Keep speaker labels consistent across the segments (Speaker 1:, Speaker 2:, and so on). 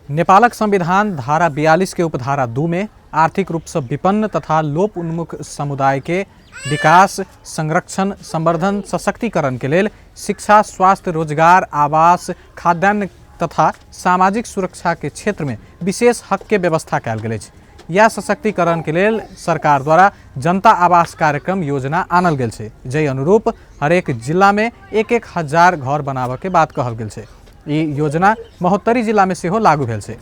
Speaker 1: नेपालक संविधान धारा 42 के उपधारा 2 में आर्थिक रूपसँ विपन्न तथा लोप उन्मुख समुदाय के विकास, संरक्षण, संवर्धन, सशक्तिकरण के लेल शिक्षा, स्वास्थ्य, रोजगार, आवास, खाद्यान्न तथा सामाजिक सुरक्षा के क्षेत्र में विशेष हक के व्यवस्था कयल गेल अछि। इएह सशक्तिकरण के लेल सरकार द्वारा जनता आवास कार्यक्रम योजना आनल गेल छै, जाहि अनुरूप हरेक जिला में 1-1 हजार घर बनाबऽ के बात कहल गेल छै। ई योजना महोत्तरी जिला में सेहो लागू भेल छै।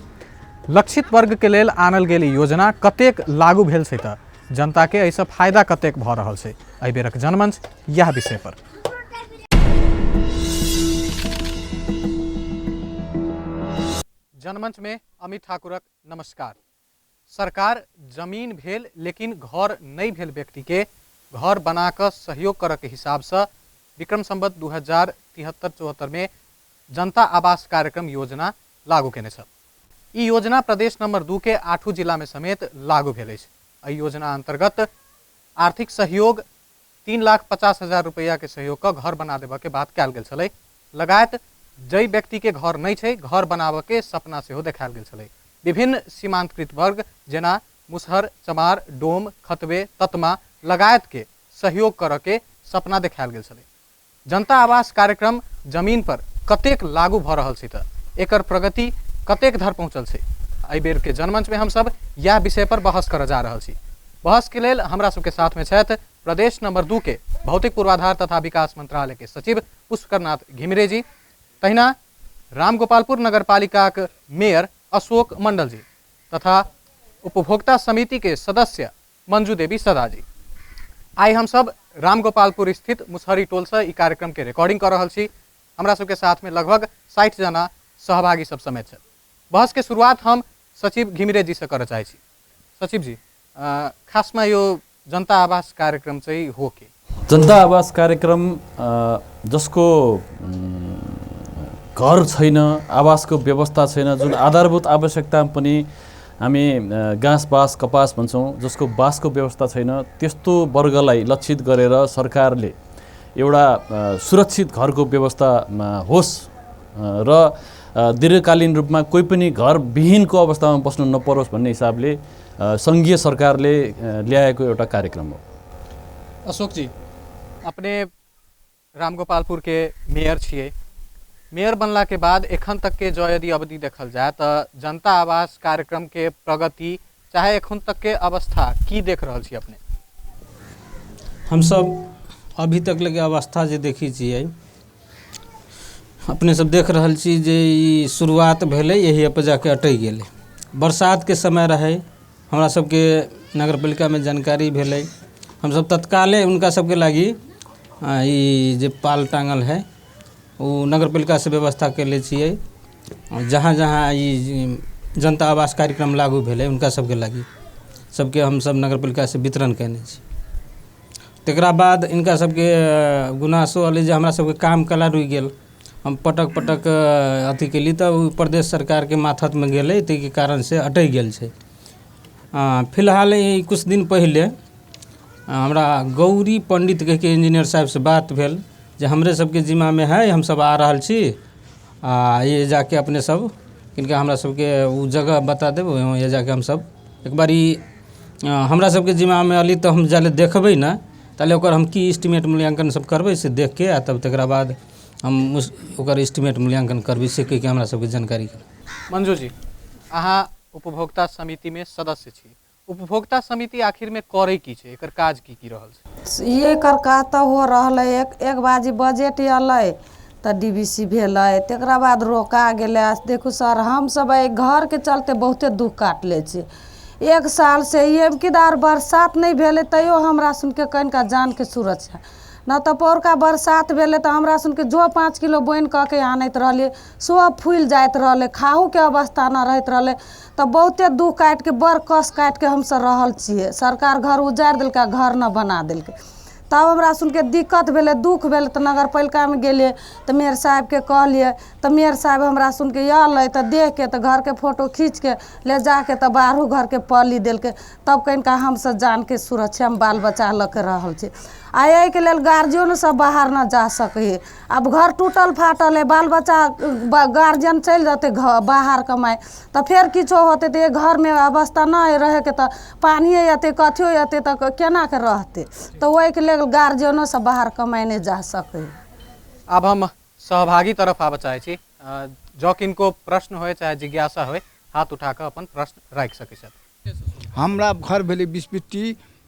Speaker 1: लक्षित वर्ग के लेल आनल गेल ई योजना कतेक लागू भेल छै तऽ जनता के एहिसँ फायदा कतेक भऽ रहल छै, एहि बेरक जनमंच इएह विषय पर। जनमंच में अमित ठाकुरक नमस्कार। सरकार जमीन भेल लेकिन घर नहि भेल व्यक्ति के घर बना कऽ सहयोग करऽ के हिसाबसँ विक्रम संवत 2073-74 में जनता आवास कार्यक्रम योजना लागू केने छल। ई योजना प्रदेश नंबर 2 के 8 जिला में समेत लागू भेल अछि। एहि योजना अंतर्गत आर्थिक सहयोग 3,50,000 रुपैआ के सहयोग कऽ घर बना देबऽ के बात कयल गेल छलै। लगायत जै व्यक्ति के घर नहि छै घर बनाबऽ के सपना सेहो देखायल गेल छलै। विभिन्न सीमांतकृत वर्ग जेना मुसहर, चमार, डोम, खतबे, ततमा लगायत के सहयोग करऽ के सपना देखायल गेल छलै। जनता आवास कार्यक्रम जमीन पर कतेक लागू भऽ रहल छै तऽ एकर प्रगति कतेक धर पहुँचल छै, एहि बेर के जनमंच में हमसब इएह विषय पर बहस करऽ जा रहल छी। बहस के लेल हमरा सबके साथ में छथि प्रदेश नंबर 2 के भौतिक पूर्वाधार तथा विकास मंत्रालय के सचिव पुष्करनाथ घिमिरे जी, तहिना रामगोपालपुर नगरपालिकाक मेयर अशोक मंडल जी तथा उपभोक्ता समिति के सदस्य मंजू देवी सदा जी। आइ हम सब रामगोपालपुर स्थित मुसहरी टोल से ई कार्यक्रम के रिकॉर्डिंग कर रहल छी। हमरा सबके साथ में लगभग 60 जना सहभागी सब समेत छथि। बहस के शुरुआत हम सचिव घिमिरे जी से करऽ चाहै छी। सचिव जी, खासमा यो जनता आवास कार्यक्रम चाहिँ हो के?
Speaker 2: जनता आवास कार्यक्रम जसको घर छैन, आवासको व्यवस्था छैन, जुन आधारभूत आवश्यकता पनि हामी घाँस बाँस कपास भन्छौँ, जसको बाँसको व्यवस्था छैन, त्यस्तो वर्गलाई लक्षित गरेर सरकारले एउटा सुरक्षित घरको व्यवस्था होस् र दीर्घकालीन रूपमा कोही पनि घरविहीनको अवस्थामा बस्नु नपरोस् भन्ने हिसाबले सङ्घीय सरकारले ल्याएको एउटा कार्यक्रम हो।
Speaker 1: अशोक जी, अपने रामगोपालपुर के मेयर छियै। मेयर बनला के बाद एखन तक के जो यदि अवधि देखल जाए तऽ जनता आवास कार्यक्रम के प्रगति चाहे एखन तक के अवस्था की देख रहल छी अपने?
Speaker 3: हमसब अभी तक लगे अवस्था जे देखै छियै, अपने सब देख रहल छी जे ई शुरुआत भेलै यही पर जाके अटकि गेलै। बरसातके समय रहै, हमरा सबके नगरपालिकामे जानकारी भेलै, हमसब तत्काले हुनका सबके लागी ई जे पाल टाँगल है ओ नगरपालिकासँ व्यवस्था कयले छियै। जहाँ जहाँ ई जनता आवास कार्यक्रम लागू भेलै हुनका सबके लागी सबके हमसब नगरपालिकासँ वितरण कयने छी। तकरा बाद हिनका सबके गुनासो एलै जे हमरा सबके काम कला रुकि गेल। हम पटक पटक अथी केली तऽ ओ प्रदेश सरकारके माथतमे गेलै, ताहिके कारणसँ अटकि गेल छै। फिलहाल ई किछु दिन पहिले हमरा गौरी पंडित कहिके इंजीनियर साहेबसँ बात भेल जे हमरे सबके जिम्मामे है, हमसब आ रहल छी आ ये जाके अपने सब किनका हमरा सबके ओ जगह बता देब, ये जाके हमसब एक बार ई हमरा सबके जिम्मामे अयली तऽ हम जाले देखबै ने ताले ओकर हम की एस्टिमेट मूल्यांकन सब करबै से देखके आ तब तकरा बाद हम ओकर एस्टिमेट मूल्यांकन करबै से कहिके हमरा सबके जानकारी।
Speaker 1: मंजू जी, अहाँ उपभोक्ता समितिमे सदस्य छी। उपभोक्ता समिति आखिरमे करै की छै, एकर काज की की रहल छै?
Speaker 4: एकर काज तऽ हो रहल है, एक बाजी बजट अयलै तऽ डी बी सी भेलै, तकरा बाद रोका गेलै। देखू सर, हमसब एहि घरके चलते बहुते दुःख काटले छी। एक सालसँ एमकी दार बरसात नहि भेलै तैयो हमरा सुनके कनिका जानके सुरक्षा नहि तऽ पौरका बरसात भेलै तऽ हमरा सुनके जो 5 किलो बोनि कऽ के आनैत रहलियै सब फुलि जाइत रहलै, खाहूके अवस्था नहि रहैत रहलै। तऽ बहुते दुःख काटिके बड़ कष्ट काटिके हमसब रहल छियै। सरकार घर उजाड़ि देलकै आ घर नहि बना देलकै। तब हमरा सुनके दिक्कत भेलै, दुःख भेलै। तऽ नगरपालिकामे गेलियै तऽ मेयर साहेबके कहलियै, तऽ मेयर साहेब हमरा सुनके अयलै तऽ देखके तऽ घरके फोटो खींचके ले जाके तऽ बाहरो घरके पली देलकै। तब कनिका हमसब जानके सुरक्षामे बाल बच्चा लऽ के रहल छी। आ एहिके लेल गार्जियनो सब बाहर न जा सकै हइ। आब घर टूटल फाटल हइ, बाल बच्चा गार्जियन चलि जेतै घर बाहर कमाइ तऽ फेर किछो होतै तऽ घरमे अवस्था नहि रहैके, तऽ पानिए अयतै कथियो अयतै तऽ केनाके रहतै? तऽ ओहिके लेल गार्जियनो सब बाहर कमाइ नहि जा सकै हइ।
Speaker 1: आब हम सहभागी तरफ आबऽ चाहै छी। जँ किनको प्रश्न होय चाहे जिज्ञासा होय, हाथ उठा कऽ अपन प्रश्न राखि सकै छथि।
Speaker 5: हमरा घर भेलै बिसबिट्टी,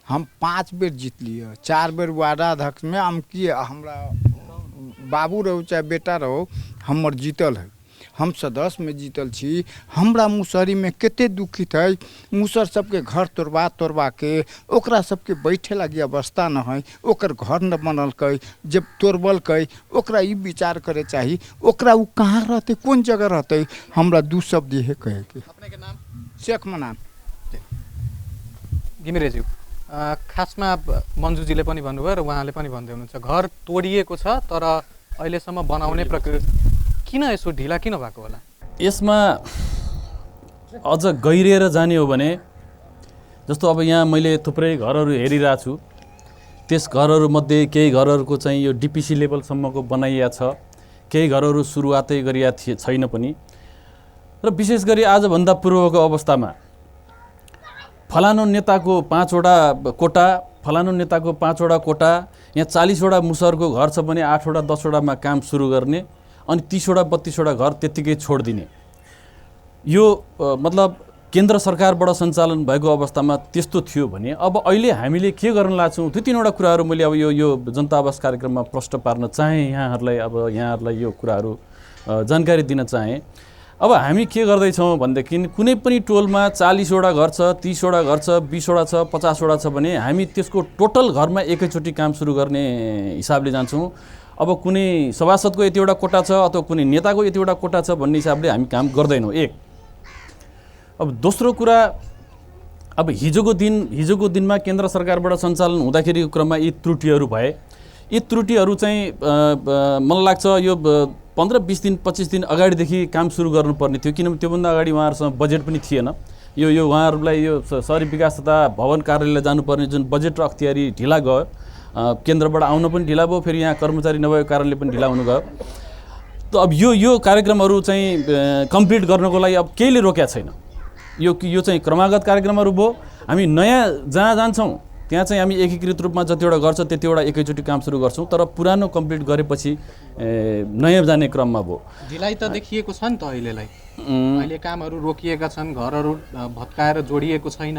Speaker 5: हम 5 बेर जीतलियै, 4 बेर वार्डाध्यक्षमे हम की हमरा बाबू रहू चाहे बेटा रहू हमर जीतल है, हम सदस्यमे जीतल छी। हमरा मुसहरीमे कते दुखित है, मुसहर सबके घर तोड़बा तोड़बाके ओकरा सबके बैठे लागी अवस्था न है, ओकर घर न बनलकै, जब तोड़बलकै ओकरा ई विचार करे चाही ओकरा ओ कहाँ रहतै, कोन जगह रहतै। हमरा 2 शब्द इहे कहेके।
Speaker 1: अपनेके नाम?
Speaker 5: शेख मनान।
Speaker 1: घिमिरेज्यू, खासमा मन्जुजीले पनि भन्नुभयो र उहाँले पनि भन्दै हुनुहुन्छ घर तोडिएको छ तर अहिलेसम्म बनाउने प्रक्रिया किन यसो ढिला किन भएको होला?
Speaker 2: यसमा अझ गहिरिएर जाने हो भने जस्तो अब यहाँ मैले थुप्रै घरहरू हेरिरहेको छु, त्यस घरहरूमध्ये केही घरहरूको चाहिँ यो डिपिसी लेभलसम्मको बनाइएको छ, केही घरहरू सुरुवातै गरिएको थिए छैन पनि। र विशेष गरी आजभन्दा पूर्वको अवस्थामा फलानु नेताको 5वटा कोटा, फलानु नेताको 5वटा कोटा, यहाँ 40वटा मुसहरको घर छ भने 8वटा 10वटामा काम सुरु गर्ने अनि 30वटा 32वटा घर त्यत्तिकै छोडिदिने, यो मतलब केन्द्र सरकारबाट सञ्चालन भएको अवस्थामा त्यस्तो थियो भने अब अहिले हामीले के गर्न लाग्छौँ? 2-3वटा कुराहरू मैले अब यो यो जनता आवास कार्यक्रममा प्रश्न पार्न चाहेँ यहाँहरूलाई, अब यहाँहरूलाई यो कुराहरू जानकारी दिन चाहेँ। अब हामी के गर्दैछौँ भनेदेखि कुनै पनि टोलमा 40वटा घर छ, 30वटा घर छ, 20वटा छ, 50वटा छ भने हामी त्यसको टोटल घरमा एकैचोटि काम सुरु गर्ने हिसाबले जान्छौँ। अब कुनै सभासदको यतिवटा कोटा छ अथवा कुनै नेताको यतिवटा कोटा छ भन्ने हिसाबले हामी काम गर्दैनौँ, एक। अब दोस्रो कुरा, अब हिजोको दिनमा केन्द्र सरकारबाट सञ्चालन हुँदाखेरिको क्रममा यी त्रुटिहरू भए। यी त्रुटिहरू चाहिँ मलाई लाग्छ यो 15-20 दिन 25 दिन अगाडिदेखि काम सुरु गर्नुपर्ने थियो, किनभने त्योभन्दा अगाडि उहाँहरूसँग बजेट पनि थिएन। यो यो उहाँहरूलाई यो सहरी विकास तथा भवन कार्यालयलाई जानुपर्ने जुन बजेट र अख्तियारी ढिला गयो, केन्द्रबाट आउन पनि ढिला भयो, फेरि यहाँ कर्मचारी नभएको कारणले पनि ढिला हुनु गयो। त अब यो यो कार्यक्रमहरू चाहिँ कम्प्लिट गर्नको लागि अब केहीले रोकेको छैन। यो चाहिँ क्रमागत कार्यक्रमहरू भयो। हामी नयाँ जहाँ जान्छौँ त्यहाँ चाहिँ हामी एकीकृत रूपमा जतिवटा गर्छ त्यतिवटा एकैचोटि काम सुरु गर्छौँ, तर पुरानो कम्प्लिट गरेपछि नयाँ जाने क्रममा भयो।
Speaker 1: ढिलाइ त देखिएको छ नि त अहिलेलाई, अहिले कामहरू रोकिएका छन्, घरहरू भत्काएर जोडिएको छैन।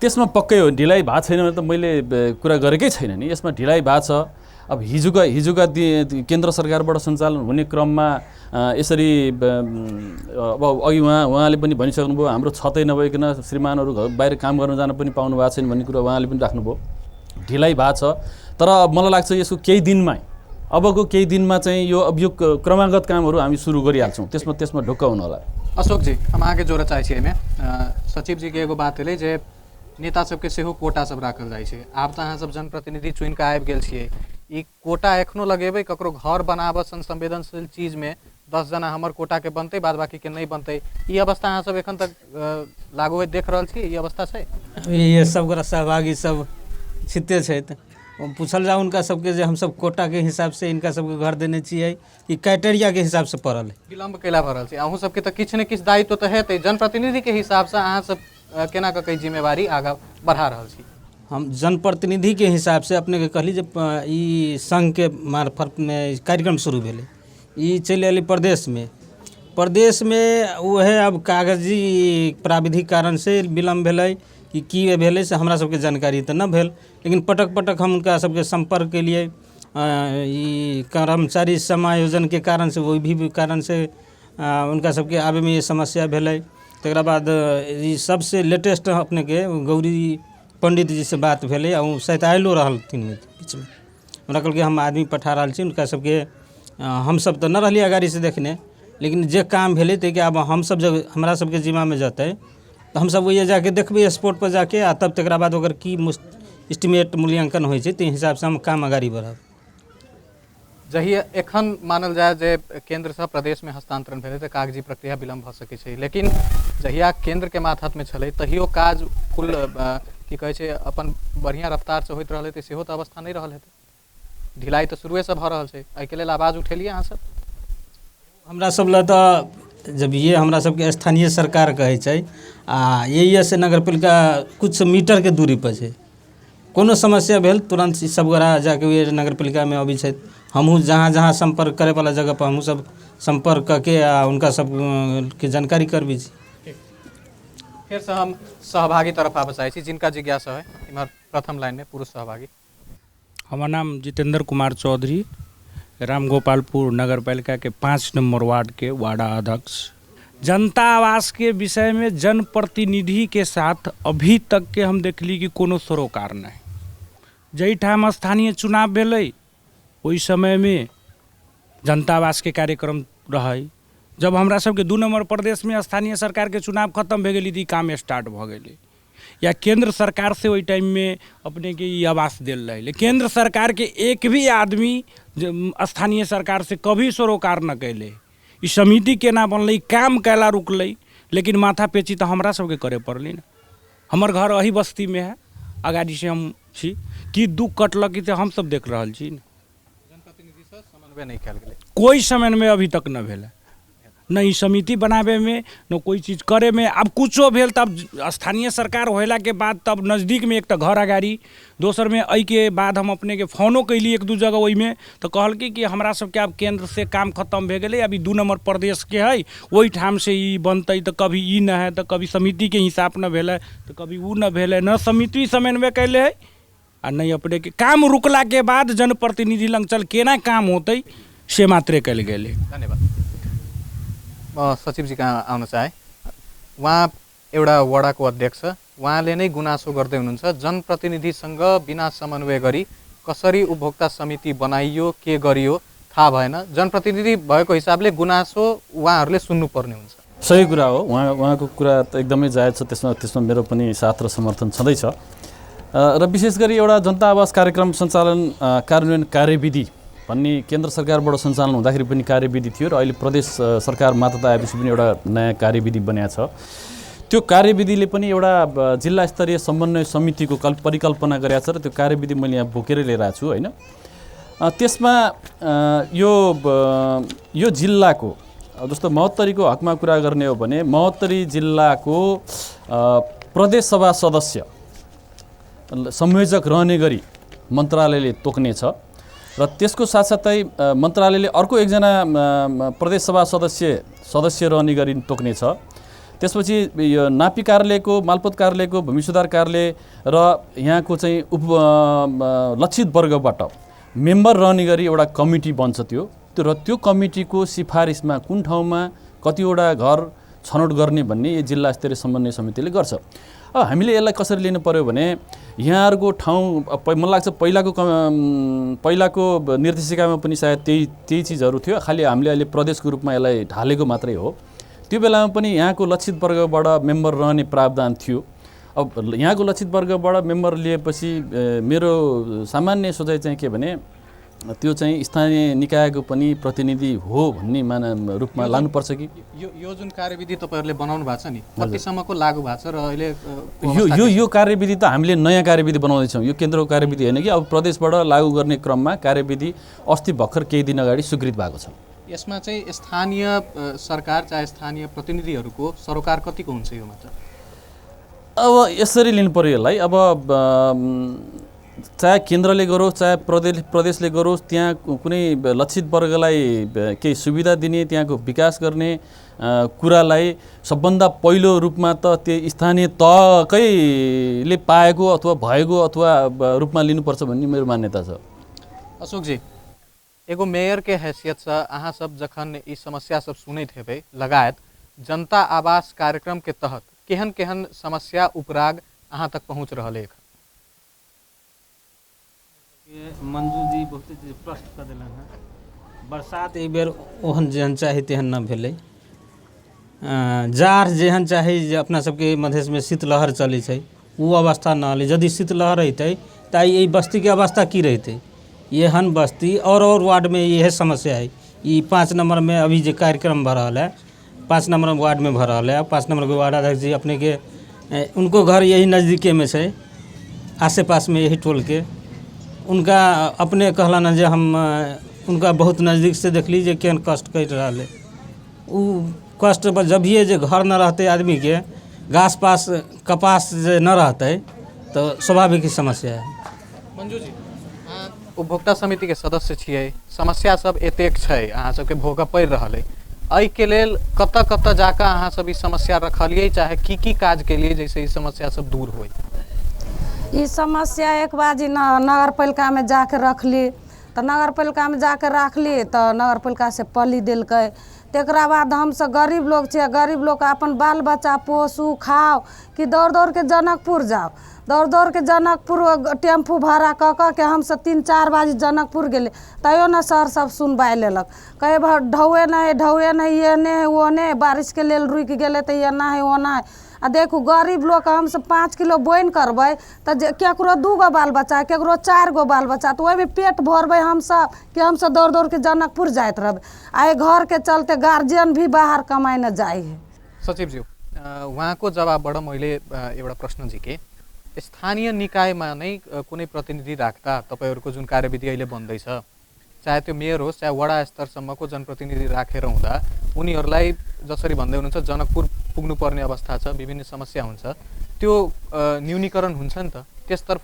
Speaker 2: त्यसमा पक्कै हो ढिलाइ भएको छैन भने त मैले कुरा गरेकै छैन नि, यसमा ढिलाइ भएको छ। अब हिजोका केन्द्र सरकारबाट सञ्चालन हुने क्रममा यसरी अब अघि उहाँले पनि भनिसक्नुभयो हाम्रो छतै नभइकन श्रीमानहरू घर बाहिर काम गर्न जान पनि पाउनु भएको छैन भन्ने कुरा उहाँले पनि राख्नुभयो। ढिलाइ भएको छ, तर मलाई लाग्छ यसको केही दिनमै, अबको केही दिनमा चाहिँ यो अब यो क्रमागत कामहरू हामी सुरु गरिहाल्छौँ, त्यसमा त्यसमा ढुक्क हुनु होला।
Speaker 1: अशोकजी, हम अहाँके जोड़ऽ चाहै छी एहिमे। सचिवजीके एगो बात एलै जे नेता सबके सेहो कोटा सब राखल जाइ छै। आब तऽ अहाँ सब जनप्रतिनिधि चुनि कऽ आबि गेल छियै, ई कोटा एखनो लगेबै ककरो घर बनाबऽ सन संवेदनशील चीजमे 10 जना हमर कोटाके बनतै, बाद बाकीके नहि बनतै, ई अवस्था अहाँ सब एखन तक लागू होइत देख रहल छी? ई अवस्था छै?
Speaker 3: ये सब गोरा सहभागी सब छिते छथि, पूछल जाउ हुनका सबके जे हमसब कोटाके हिसाबसँ इनका सबके घर देने छियै कि क्राइटेरियाके हिसाबसँ पड़ल है।
Speaker 1: विलम्ब कैला भऽ रहल छै? अहूँ सबके तऽ किछु ने किछु दायित्व तऽ हेतै, जनप्रतिनिधिके हिसाबसँ अहाँ सब केना कऽ कई जिम्मेवारी आगाँ बढ़ा रहल छी?
Speaker 3: हम जनप्रतिनिधिके हिसाबसँ अपनेके कहली जे ई संघके मार्फतमे कार्यक्रम शुरू भेलै, ई चलि अयलै प्रदेशमे, प्रदेशमे उएह अब कागजी प्राविधिक कारणसँ विलम्ब भेलै कि की भेलै से हमरा सबके जानकारी तऽ नहि भेल, लेकिन पटक पटक हम हुनका सबके सम्पर्क केलियै। ई कर्मचारी समायोजनके कारणसँ ओहि भी कारणसँ हुनका सबके आबैमे समस्या भेलै। तकरा बाद ई सबसँ लेटेस्ट अपनेके गौरी पंडित जी से बात भेलै आ ओ शायद आयलो रहलथिन बीचमे, हमरा कहलकै हम आदमी पठा रहल छी हुनका सबके। हमसब तऽ नहि रहलियै अगाड़ीसँ देखने, लेकिन जे काम भेलै ताहिके आब हमसब जब हमरा सबके जिम्मामे जेतै तऽ हमसब ओहिए जाके देखबै स्पॉटपर जाके, आ तब तकरा बाद ओकर की एस्टिमेट मूल्यांकन होइ छै ताहि हिसाबसँ हम काम अगाडि बढ़ब।
Speaker 1: जहिया एखन मानल जाय जे केन्द्रसँ प्रदेशमे हस्तांतरण भेलै तऽ कागजी प्रक्रिया विलम्ब भऽ सकै छै, लेकिन जहिया केन्द्रके मातहतमे छलै तहियो काज फुल की कहै छै अपन बढ़िआँ रफ्तारसँ होइत रहलै, तऽ सेहो तऽ अवस्था नहि रहल हेतै, ढिलाइ तऽ शुरुएसँ भऽ रहल छै। एहिके लेल आवाज उठेलियै अहाँ सब?
Speaker 3: हमरा सब लए तऽ जब ये हमरा सबके स्थानीय सरकार कहै छै आ यही से नगरपालिका कुछ मीटरके दूरी पर छै, कोनो समस्या भेल तुरन्त सब गोरा जाके नगरपालिकामे अबै छथि। हमहूँ जहाँ जहाँ सम्पर्क करैवला जगहपर हमहूँ सब सम्पर्क कऽ के आ हुनका सबके जानकारी करबै छी।
Speaker 1: फेरसँ हम सहभागी तरफ आबऽ चाहै छी, जिनका जिज्ञासा है इम्हर प्रथम लाइनमे पुरुष सहभागी।
Speaker 6: हमर नाम जितेंद्र कुमार चौधरी, रामगोपालपुर नगरपालिका के 5 नंबर वार्ड के वार्डा अध्यक्ष। जनता आवास के विषय में जनप्रतिनिधि के साथ अभी तक के हम देखली कि कोनो सरोकार नहीं। जाहिठाम स्थानीय चुनाव भेलै ओहि समय में जनता आवास के कार्यक्रम रहै। जब हमरा सबके 2 नंबर प्रदेश में स्थानीय सरकार के चुनाव खत्म भए गेलै तऽ ई काम स्टार्ट भऽ गेलै। या केंद्र सरकार से ओहि टाइम में अपने के ई आवास देल रहे, लेकिन केंद्र सरकार के एक भी आदमी स्थानीय सरकार से कभी सरोकार न कैले। ई समिति केना बनलै, काम कैला रुकलै, लेकिन माथा पेची तऽ हमरा सबके करे पड़लै ने। हमर घर अही बस्ती में है, अगाड़ी से हम छी, की दुख कटलक तऽ हम सब देख रहल छी ने।
Speaker 1: जनप्रतिनिधिसँ समन्वय नहि कयल गेलै,
Speaker 6: कोइ समन्वय अभी तक न भेलै, न ई समिति बनाबेमे न कोइ चीज करेमे। आब कुछो भेल तब स्थानीय सरकार होइला के बाद तब नजदीकमे एक तऽ घर अगाड़ी, दोसरमे एहिके बाद हम अपनेके फोनो कैली 1-2 जगह, ओहिमे तऽ कहलकै कि हमरा सबके आब केन्द्र से काम खत्म भए गेलै, अभी 2 नंबर प्रदेशके है ओहिठाम से ई बनतै, तऽ कभी ई न है, तऽ कभी समितिके हिसाब न भेलै, तऽ कभी ओ न भेलै, न समिति समन्वय कैले है आ नहि अपनेके काम रुकला के बाद जनप्रतिनिधि लग चल केना काम होतै से मात्रे कयल गेलै।
Speaker 1: धन्यवाद। म सचिवजी कहाँ आउन चाहे, उहाँ एउटा वडाको अध्यक्ष, उहाँले नै गुनासो गर्दै हुनुहुन्छ जनप्रतिनिधिसँग बिना समन्वय गरी कसरी उपभोक्ता समिति बनाइयो, के गरियो थाहा भएन। जनप्रतिनिधि भएको हिसाबले गुनासो उहाँहरूले सुन्नुपर्ने हुन्छ।
Speaker 2: सही कुरा हो, उहाँको कुरा त एकदमै जायज छ, त्यसमा मेरो पनि साथ र समर्थन छँदैछ। र विशेष गरी एउटा जनता आवास कार्यक्रम सञ्चालन कार्यान्वयन कार्यविधि भन्ने केन्द्र सरकारबाट सञ्चालन हुँदाखेरि पनि कार्यविधि थियो र अहिले प्रदेश सरकार मातहत आएपछि पनि एउटा नयाँ कार्यविधि बनिएको छ। त्यो कार्यविधिले पनि एउटा जिल्ला स्तरीय समन्वय समितिको परिकल्पना गरेको छ र त्यो कार्यविधि मैले यहाँ बोकेरै लिएर आएको छु होइन। त्यसमा यो जिल्लाको जस्तो महोत्तरीको हकमा कुरा गर्ने हो भने महोत्तरी जिल्लाको प्रदेश सभा सदस्य संयोजक रहने गरी मन्त्रालयले तोक्नेछ र त्यसको साथसाथै मन्त्रालयले अर्को एकजना प्रदेश सभा सदस्य रहने गरी तोक्नेछ। त्यसपछि यो नापी कार्यालयको, मालपोत कार्यालयको, भूमि सुधार कार्यालय र यहाँको चाहिँ उप लक्षित वर्गबाट मेम्बर रहने गरी एउटा कमिटी बन्छ त्यो र त्यो कमिटीको सिफारिसमा कुन ठाउँमा कतिवटा घर छनौट गर्ने भन्ने यो जिल्ला स्तरीय समन्वय समितिले गर्छ। अब हामीले यसलाई कसरी लिनु पर्यो भने यहाँहरूको ठाउँ मलाई लाग्छ पहिलाको निर्देशिकामा पनि सायद त्यही चिजहरू थियो, खालि हामीले अहिले प्रदेशको रूपमा यसलाई ढालेको मात्रै हो। त्यो बेलामा पनि यहाँको लक्षित वर्गबाट मेम्बर रहने प्रावधान थियो। अब यहाँको लक्षित वर्गबाट मेम्बर लिएपछि मेरो सामान्य सोचाइ चाहिँ के भने त्यो चाहिँ स्थानीय निकायको पनि प्रतिनिधि हो भन्ने मान रूपमा लानुपर्छ कि
Speaker 1: यो जुन कार्यविधि तपाईहरुले बनाउनु भएको छ नि कतिसम्मको लागू भएको छ र अहिले
Speaker 2: यो यो यो कार्यविधि त हामीले नयाँ कार्यविधि बनाउँदै छौँ, यो केन्द्रको कार्यविधि होइन कि अब प्रदेशबाट लागू गर्ने क्रममा कार्यविधि अस्ति भर्खर केही दिन अगाडि स्वीकृत भएको छ।
Speaker 1: यसमा चाहिँ स्थानीय सरकार चाहे स्थानीय प्रतिनिधिहरूको सरोकार कतिको हुन्छ यो मात्र?
Speaker 2: अब यसरी लिनु पर्यो यसलाई, अब चाहे केन्द्रले गरोस् चाहे प्रदेशले गरोस्, त्यहाँ कुनै लक्षित वर्गलाई केही सुविधा दिने, त्यहाँको विकास गर्ने कुरालाई सबभन्दा पहिलो रूपमा त त्यो स्थानीय तहकैले पाएको अथवा भएको अथवा रूपमा लिनुपर्छ भन्ने मेरो मान्यता छ।
Speaker 1: अशोकजी, एगो मेयर के हैसियत से अहाँ सब जखन ई समस्या सब सुनैत हेबै, लगायत जनता आवास कार्यक्रम के तहत केहन केहन समस्या उपराग अहाँ तक पहुँच रहल है?
Speaker 3: मंजू जी बहुत चीज प्रश्न कर दिलन हैं। बरसात एक बेर ओहन जेहन चाही तेहन न भेलै, जाड़ जेहन चाही जे अपना सबके मधेशमे शीतलहर चलै छै ओ अवस्था न अलै। यदि शीतलहर अयतै तऽ आइ एहि बस्तीके अवस्था की रहितै। एहन बस्ती और वार्डमे इएह समस्या है। ई 5 नंबरमे अभी जे कार्यक्रम भऽ रहल है, 5 नंबर वार्डमे भऽ रहल है। 5 नंबरके वार्ड अध्यक्ष जी अपनेके उनको घर यही नजदीकेमे छै, आसे पासमे यही टोलके। उनका अपने कहलन जे हम उनका बहुत नजदीकसँ देखली जे केहन कष्ट कटि रहल है। उ कष्ट पर जभिए जे घर न रहतै आदमीके, घास पास कपास जे न रहतै तऽ स्वाभाविक ही समस्या है।
Speaker 1: मंजू जी, अहाँ उपभोक्ता समितिके सदस्य छियै, समस्या सब एतेक छै, अहाँ सबके भोगऽ पड़ि रहल अइ, एहिके लेल कतऽ कतऽ जाकऽ अहाँ सब ई समस्या रखलियै, चाहे की की काज केलियै जैसे ई समस्या सब दूर होय?
Speaker 4: ई समस्या एक बाजी नगर पालिकामे जाके रखली, तऽ नगर पालिकामे जाके राखली तऽ नगर पालिका से पली देलकै। तकरा बाद हमसब गरीब लोग छियै, गरीब लोग अपन बाल बच्चा पोसू खाओ कि दौड़ दौड़ के जनकपुर जाओ, दौड़ दौड़ के जनकपुर टेम्पू भाड़ा कऽ कऽ के हमसब 3-4 बाजी जनकपुर गेली, तैयो ने सर सब सुनवाइ लेलक, कहे ढौए नहि ढौए नहि, एने है ओने, बारिशके लेल रुकि गेलै तऽ एना है ओना है। आ देखू गरीब लोग हमसब 5 किलो बोनि करबै तऽ जे केकरो 2 गो बाल बच्चा, केकरो 4 गो बाल बच्चा, तऽ ओहिमे पेट भरबै हमसब कि हमसब दौड़ दौड़ के जनकपुर जाइत रहबै। आ एहि घरके चलते गार्जियन भी बाहर कमाइ न जाइ है।
Speaker 1: सचिव ज्यू, उहाँको जवाबबाट मैले एउटा प्रश्न झिकेँ। स्थानीय निकायमा नै कुनै प्रतिनिधि राख्दा तपाईँहरूको जुन कार्यविधि अहिले बन्दैछ, चाहे त्यो मेयर होस् चाहे वडा स्तरसम्मको जनप्रतिनिधि राखेर हुँदा उनीहरूलाई जसरी भन्दै हुनुहुन्छ जनकपुर पुग्नुपर्ने अवस्था छ, विभिन्न समस्या हुन्छ, त्यो न्यूनीकरण हुन्छ नि त, त्यसतर्फ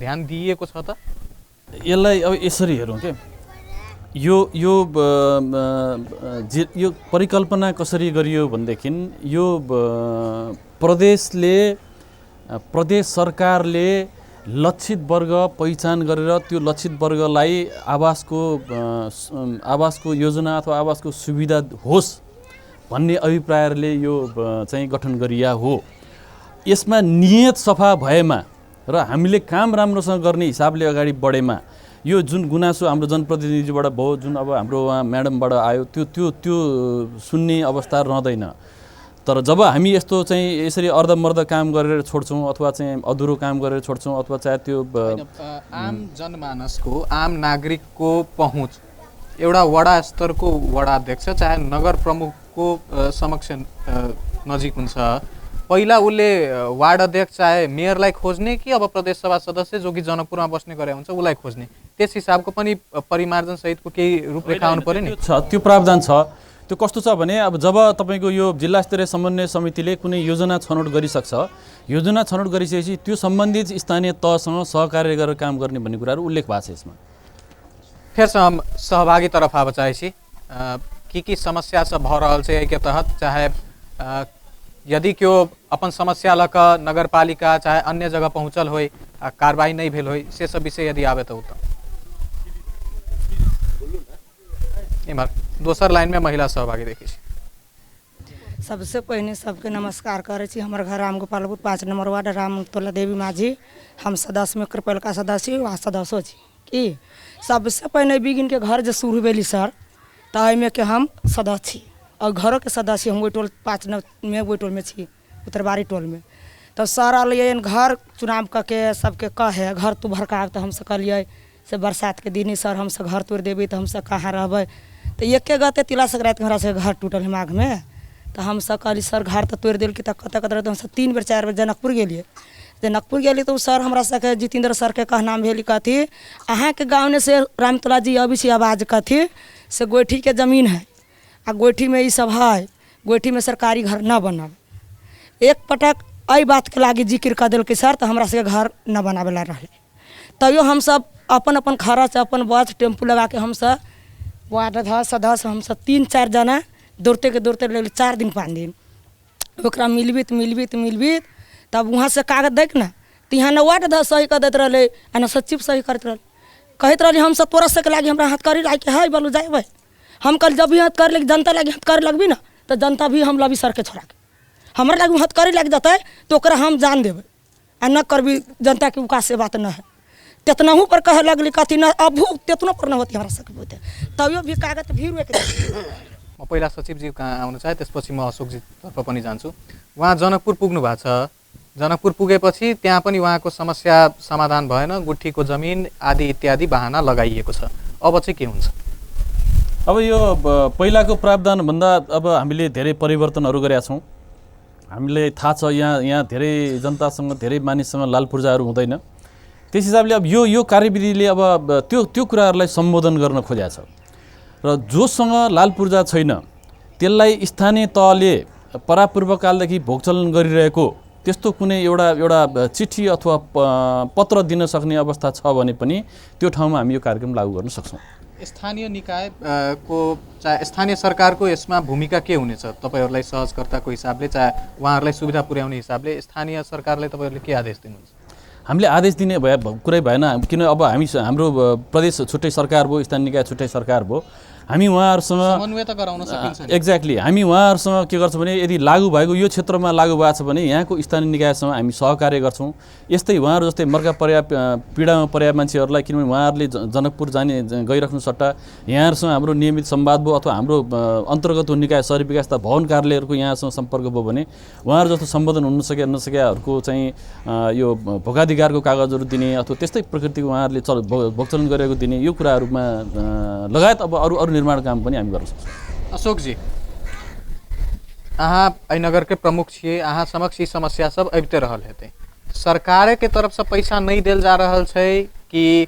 Speaker 1: ध्यान दिइएको छ त?
Speaker 2: यसलाई अब यसरी हेरौँ के यो यो यो परिकल्पना कसरी गरियो भनेदेखि यो प्रदेशले, प्रदेश सरकारले लक्षित वर्ग पहिचान गरेर त्यो लक्षित वर्गलाई आवासको आवासको योजना अथवा आवासको सुविधा होस् भन्ने अभिप्रायले यो चाहिँ गठन गरिया हो। यसमा नियत सफा भएमा र हामीले काम राम्रोसँग गर्ने हिसाबले अगाडि बढेमा यो जुन गुनासो हाम्रो जनप्रतिनिधिबाट भयो, जुन अब हाम्रो उहाँ म्याडमबाट आयो, त्यो त्यो त्यो सुन्ने अवस्था रहँदैन। तर जब हामी यस्तो चाहिँ यसरी अर्धमर्ध काम गरेर छोड्छौँ अथवा चाहिँ अधुरो काम गरेर छोड्छौँ अथवा चाहे त्यो
Speaker 1: आम जनमानसको, आम नागरिकको पहुँच एउटा वडा स्तरको वडा अध्यक्ष चाहे नगर प्रमुखको समक्ष नजिक हुन्छ, पहिला उसले वार्ड अध्यक्ष चाहे मेयरलाई खोज्ने कि अब प्रदेश सभा सदस्य जो कि जनकपुरमा बस्ने गरे हुन्छ उसलाई खोज्ने, त्यस हिसाबको पनि परिमार्जन सहितको केही रूपरेखा आउनु पर्यो नि।
Speaker 2: छ, त्यो प्रावधान छ। त्यो कस्तो छ भने अब जब तपाईँको यो जिल्ला स्तरीय समन्वय समितिले कुनै योजना छनौट गरिसक्छ, योजना छनौट गरिसकेपछि त्यो सम्बन्धित स्थानीय तहसँग सहकार्य गरेर काम गर्ने भन्ने कुराहरू उल्लेख भएको छ यसमा।
Speaker 1: फेर हम सहभागीतर्फ आबऽ चाहै छी। की की समस्या सब भऽ रहल छै एहिके तहत, चाहे यदि केओ अपन समस्या लऽ कऽ नगरपालिका चाहे अन्य जगह पहुँचल होइ आ कार्रवाई नहि भेल होइ, से सब विषय यदि आबे तऽ उत्तम। इम्हर दोसर लाइन में महिला सहभागी देखै छी।
Speaker 7: सबसे पहिने सबके नमस्कार करै छी। हमर घर रामगोपालपुर 5 नंबर वार्ड, रामतोला देवी माझी। हम सदस्य में कृपलका सदस्य आ सदस्यो छी। की सबसे पहिने बिगिन के घर जे शुरू भेली सर, तऽ एहिमे के हम सदस्य छी और घरोके सदस्य हम ओहि टोल 5 नंबर में ओहि टोलमे छी, उत्तरबारी टोलमे। तब सर अलियै घर चुनाव कऽ के सबके कहे घर तू भरकाब, तऽ हमसब कहलियै से बरसातके दिन सर हमसब घर तोड़ि देबै तऽ हमसब कहाँ रहबै। तऽ एके गते तिला संक्रान्तिके हमरा सबके घर टूटल है माघमे। तऽ हमसब कहली सर घर तऽ तोड़ि देलकै तऽ कतऽ कतऽ रहतै। हमसब 3 बेर 4 बेर जनकपुर गेलियै। जनकपुर गेलियै तऽ ओ सर हमरा सबके जितेन्द्र सरके कहनाम भेल कथी, अहाँके गाँवमे से रामतोला जी अबै छै आवाज कथी से गोइठीके जमीन है आ गोइठीमे ई सब है, गोइठीमे सरकारी घर न बनल। एक पटक एहि बातके लागि जिक्र कऽ देलकै सर, तऽ हमरा सबके घर न बनाबै ला रहलै। तैयो हमसब अपन अपन खर्च अपन बस टेम्पू लगाके हमसब वार्ड अध्यक्ष सदस्य हमसब 3-4 जना दौड़ते के दौड़ते लगली 4 दिन 5 दिन ओकरा मिलबित मिलबित मिलबित। तब वहाँ से कागज दैक ने तऽ यहाँ न वार्ड अध्यक्ष सही कऽ दैत रहलै आ न सचिव सही करैत रहलै। कहैत रहली हमसब तोरा सबके लागि हमरा हाथ करी लागि है बोलू जेबै। हम कहली जब भी हाथ करे लगी जनता लागि हाथ करे लगबी ना तऽ जनता भी हम लबी सरके छोड़ाके हमरा लागि हाथ करे लागि जेतै तऽ ओकरा हम जान देबै आ न करबी जनताके उका से बात न है। तेतनहु पर कहे लगली कथी न अभू तेतनो पर न होती हमरा सबके बोलते, तैयो भी कागज भी रोकि
Speaker 1: म पहिला सचिवजी कहाँ आउनु चाहे त्यसपछि म अशोकजीतर्फ पनि जान्छु। उहाँ जनकपुर पुग्नु भएको छ, जनकपुर पुगेपछि त्यहाँ पनि उहाँको समस्या समाधान भएन, गुठीको जमिन आदि इत्यादि बहाना लगाइएको छ। अब चाहिँ के हुन्छ?
Speaker 2: अब यो पहिलाको प्रावधानभन्दा अब हामीले धेरै परिवर्तनहरू गरेका छौँ। हामीले थाहा छ यहाँ यहाँ धेरै जनतासँग, धेरै मानिससँग लाल पूर्जाहरू हुँदैन। त्यस हिसाबले अब यो यो कार्यविधिले अब त्यो त्यो कुराहरूलाई सम्बोधन गर्न खोजेको छ र जोसँग लाल पूर्जा छैन त्यसलाई स्थानीय तहले परापूर्वकालदेखि भोगचलन गरिरहेको त्यस्तो कुनै एउटा एउटा चिठी अथवा पत्र दिन सक्ने अवस्था छ भने पनि त्यो ठाउँमा हामी यो कार्यक्रम लागू गर्न सक्छौँ।
Speaker 1: स्थानीय निकाय को चाहे स्थानीय सरकारको यसमा भूमिका के हुनेछ? तपाईँहरूलाई सहजकर्ताको हिसाबले चाहे उहाँहरूलाई सुविधा पुर्याउने हिसाबले स्थानीय सरकारलाई तपाईँहरूले के आदेश दिनुहुन्छ?
Speaker 2: हामीले आदेश दिने भए कुरै भएन, किन अब हामी हाम्रो प्रदेश छुट्टै सरकार भयो, स्थानीय निकाय छुट्टै सरकार भयो। हामी उहाँहरूसँग
Speaker 1: समन्वय त गराउन सकिन्छ नि।
Speaker 2: एक्ज्याक्टली, हामी उहाँहरूसँग के गर्छौँ भने यदि लागू भएको यो क्षेत्रमा लागू भएको छ भने यहाँको स्थानीय निकायसँग हामी सहकार्य गर्छौँ। यस्तै उहाँहरू जस्तै मर्का पर्या पीडामा पर्या मान्छेहरूलाई, किनभने उहाँहरूले जनकपुर जाने गइराख्नु सट्टा यहाँहरूसँग हाम्रो नियमित संवाद भयो अथवा हाम्रो अन्तर्गत निकाय सहरी विकास तथा भवन कार्यालयहरूको यहाँसँग सम्पर्क भयो भने उहाँहरू जस्तो सम्बोधन हुन सके नसकेहरूको चाहिँ यो भोगाधिकारको कागजहरू दिने अथवा त्यस्तै प्रकृतिको उहाँहरूले भोगचलन गरेको दिने यो कुराहरूमा लगायत अब अरू अरू निर्माण काम पनि हामी गर्न सक्छौँ।
Speaker 1: अशोकजी, अहाँ एहि नगरके प्रमुख छियै, अहाँ समक्ष ई समस्या सब अबिते रहल हेतै। सरकारके तरफसँ पैसा नहि देल जा रहल छै कि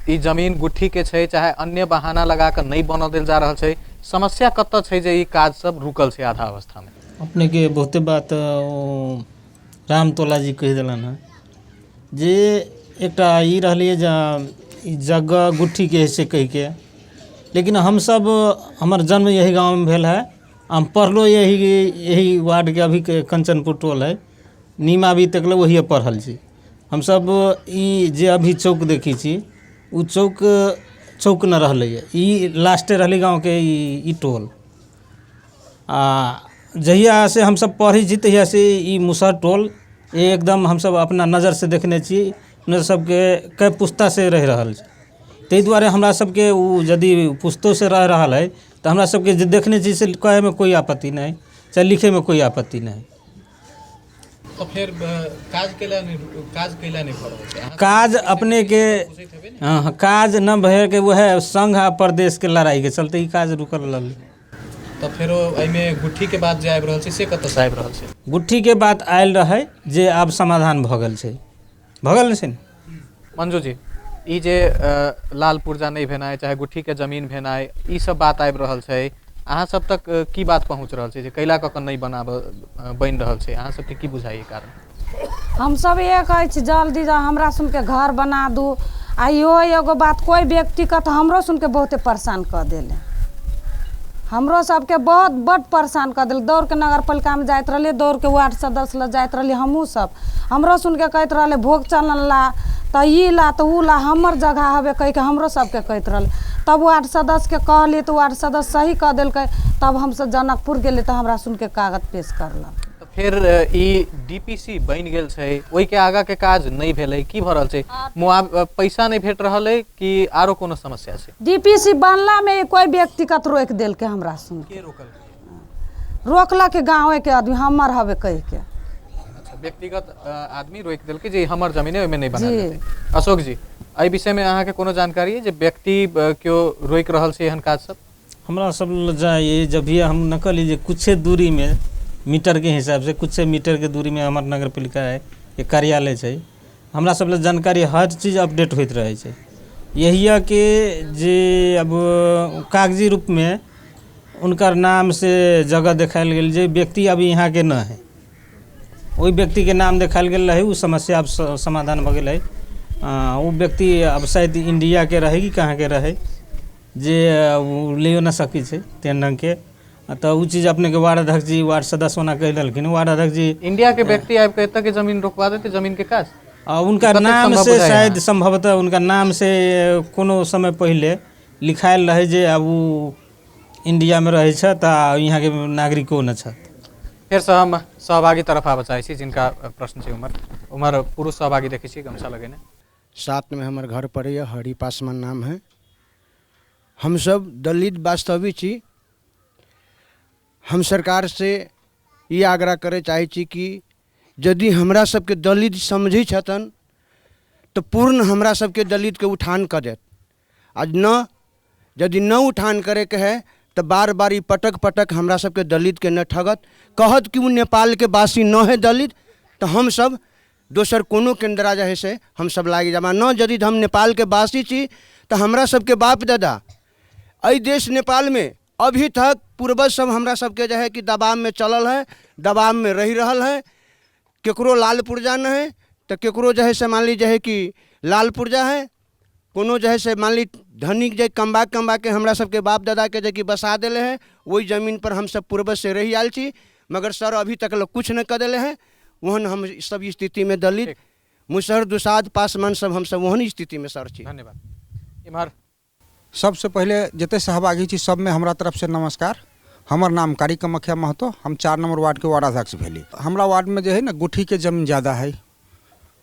Speaker 1: ई जमीन गुठीके छै, चाहे अन्य बहाना लगा कऽ नहि बनऽ देल जा रहल छै? समस्या कतऽ छै जे ई काज सब रुकल छै आधा अवस्थामे?
Speaker 3: अपनेके बहुते बात रामतोला जी कहि देलनि हँ जे एकटा ई रहलियै जे ई जगह गुठीके है से कहिके, लेकिन हमसब हमर जन्म यही गाँवमे भेल है, हम पढ़लो यही यही वार्डके अभी के कंचनपुर टोल है, नीमा भी तकले वही पढ़ल छी हमसब। ई जे अभी चौक देखै छी ओ चौक चौक न रहलै, ई लास्टे रहलै गाँवके ई टोल। आ जहिया से हमसब पढ़ै छी तहिया से ई मुसहर टोल एकदम हमसब अपना नजरसँ देखने छी, हमरा सबके कए पुस्ता से रहि रहल छै। ताहि दुआरे हमरा सबके ओ यदि पुस्तोसँ रहि रहल है तऽ हमरा सबके जे देखने छी से कहैमे कोइ आपत्ति नहि, चाहे लिखैमे कोइ आपत्ति नहि।
Speaker 1: तऽ फेर काज कैला नहि, काज कैला नहि भऽ रहल छै?
Speaker 3: काज अपनेके हँ, काज न भएके वएह संघ आ प्रदेशके लड़ाइके चलते ई काज रुकल रहलै।
Speaker 1: तऽ फेरो एहिमे गुठीके बात जे आबि रहल छै से कतऽसँ आबि रहल छै?
Speaker 3: गुठीके बात आयल रहै जे आब समाधान भऽ गेल छै, भऽ गेल छै ने।
Speaker 1: मंजू जी, ई जे लाल पुर्जा नहि भेनाइ चाहे गुठीके जमीन भेनाइ ई सब बात आबि रहल छै, अहाँ सब तक की बात पहुँच रहल छै जे कैला कऽ कऽ नहि बनि रहल छै? अहाँ सबके की बुझाइए कारण?
Speaker 4: हमसब इएह कहै छी जल्दी हमरा सुनके घर बना दू। आ इहो एगो बात कोइ व्यक्तिगत हमरो सुनके बहुते परेशान कऽ देले, हमरो सबके बहुत बड परेशान कऽ देल। दौड़के नगर पालिकामे जाइत रहलियै, दौड़के वार्ड सदस्य लग जाइत रहलियै हमहूँ सब, हमरो सुनके कहैत रहलै भोग चलन ला तऽ ई ला तऽ उ ला, हमर जगह हवे कहिके हमरो सबके कहैत रहलै। तब वार्ड सदस्यके कहलियै तऽ वार्ड सदस्य सही कऽ देलकै, तब हमसब जनकपुर गेलियै तऽ हमरा सुनके कागज पेश करलक।
Speaker 1: तऽ फेर ई डीपीसी बनि गेल छै, ओहिके आगाँके काज नहि भेलै, की भऽ रहल छै? पैसा नहि भेट रहल अइ कि आरो कोनो समस्या छै?
Speaker 4: डीपीसी बनलामे कोइ व्यक्तिगत रोकि देलकै हमरा सुनके।
Speaker 1: के रोकलकै?
Speaker 4: रोकलक गाँवेके आदमी हमर हवे कहिके।
Speaker 1: अच्छा, व्यक्तिगत आदमी रोकि देलकै जे हमर जमीन है ओहिमे नहि बनायल जेतै। अशोक जी, एहि विषयमे अहाँके कोनो जानकारी अइ जे व्यक्ति केओ रोकि रहल छै एहन काज सब?
Speaker 3: हमरा सब जाइए जब भी हम न कहली जे कुछे दूरीमे मीटरके हिसाबसँ कुछे मीटरके दूरीमे हमर नगर पालिका है, के कार्यालय छै, हमरा सब लग जानकारी हर चीज अपडेट होइत रहै छै। यहियाके जे अब कागजी रूपमे हुनकर नामसँ जगह देखायल गेल जे व्यक्ति अभी यहाँके न है ओहि व्यक्तिके नाम देखायल गेल रहै, ओ समस्या अब समाधान भऽ गेल है। ओ व्यक्ति अब शायद इंडियाके रहै कि कहाँके रहै जे ओ लैयो न सकै छै तेहन ढङ्गके। तऽ ओ चीज अपनेके वार्ड अध्यक्ष जी वार्ड सदस्य ओना कहि देलखिन, वार्ड अध्यक्ष जी
Speaker 1: इंडिया के व्यक्ति आबि कऽ एतऽ के जमीन रोकवा देतै जमीन के काज?
Speaker 3: उनका नाम से शायद संभवतः उनका नाम से कोनो समय पहिले लिखायल रहै जे आब ओ इंडियामे रहै छथि आ यहाँके नागरिको न छथि।
Speaker 1: फेरसँ हम सहभागी तरफ आबऽ चाहै छी जिनका प्रश्न छै। उमर उमर पुरुष सहभागी देखै छी गमछा लगेने।
Speaker 8: 7 में हमर घर पड़ैए, हरि पासवान नाम है। हमसब दलित वास्तविक छी। हम सरकार से ई आग्रह करे चाहै छी कि यदि हमरा सबके दलित समझै छथिन तऽ पूर्ण हमरा सबके दलितके उठान कऽ देत। आ न यदि न उठान करैके है तऽ बार बार ई पटक पटक हमरा सबके दलितके न ठगत, कहत कि ओ नेपालके वासी न है दलित, तऽ हमसब दोसर कोनो केन्द्रा जे है से हमसब लागि जाब। न यदि हम नेपालके वासी छी तऽ हमरा सबके बाप दादा एहि देश नेपालमे अभी तक पूर्वज सब हमरा सबके जे है कि दबावमे चलल है, दबावमे रहि रहल है। केकरो लाल पुर्जा नहि है तऽ केकरो जे है से मान ली जे है कि लाल पुर्जा है, कोनो जे है से मान ली धनिक जे कमबा कमबाके हमरा सबके बाप दादाके जे कि बसा देले है, ओहि जमीनपर हमसब पूर्वजसँ रहि आयल छी, मगर सर अभी तक लोग किछु नहि कऽ देले है। ओहन हम सब स्थितिमे दलित मुसहर दुसाध पासवान सब हमसब ओहन स्थितिमे सर छी।
Speaker 1: धन्यवाद। इम्हर
Speaker 5: सबसँ पहिले जते सहभागी छी सबमे हमरा तरफसँ नमस्कार। हमर नाम कारी कामाख्या महतो, हम 4 नंबर वार्डके वार्डाध्यक्ष भेली। हमरा वार्डमे जे है ने गुठीके जमीन ज़्यादा है,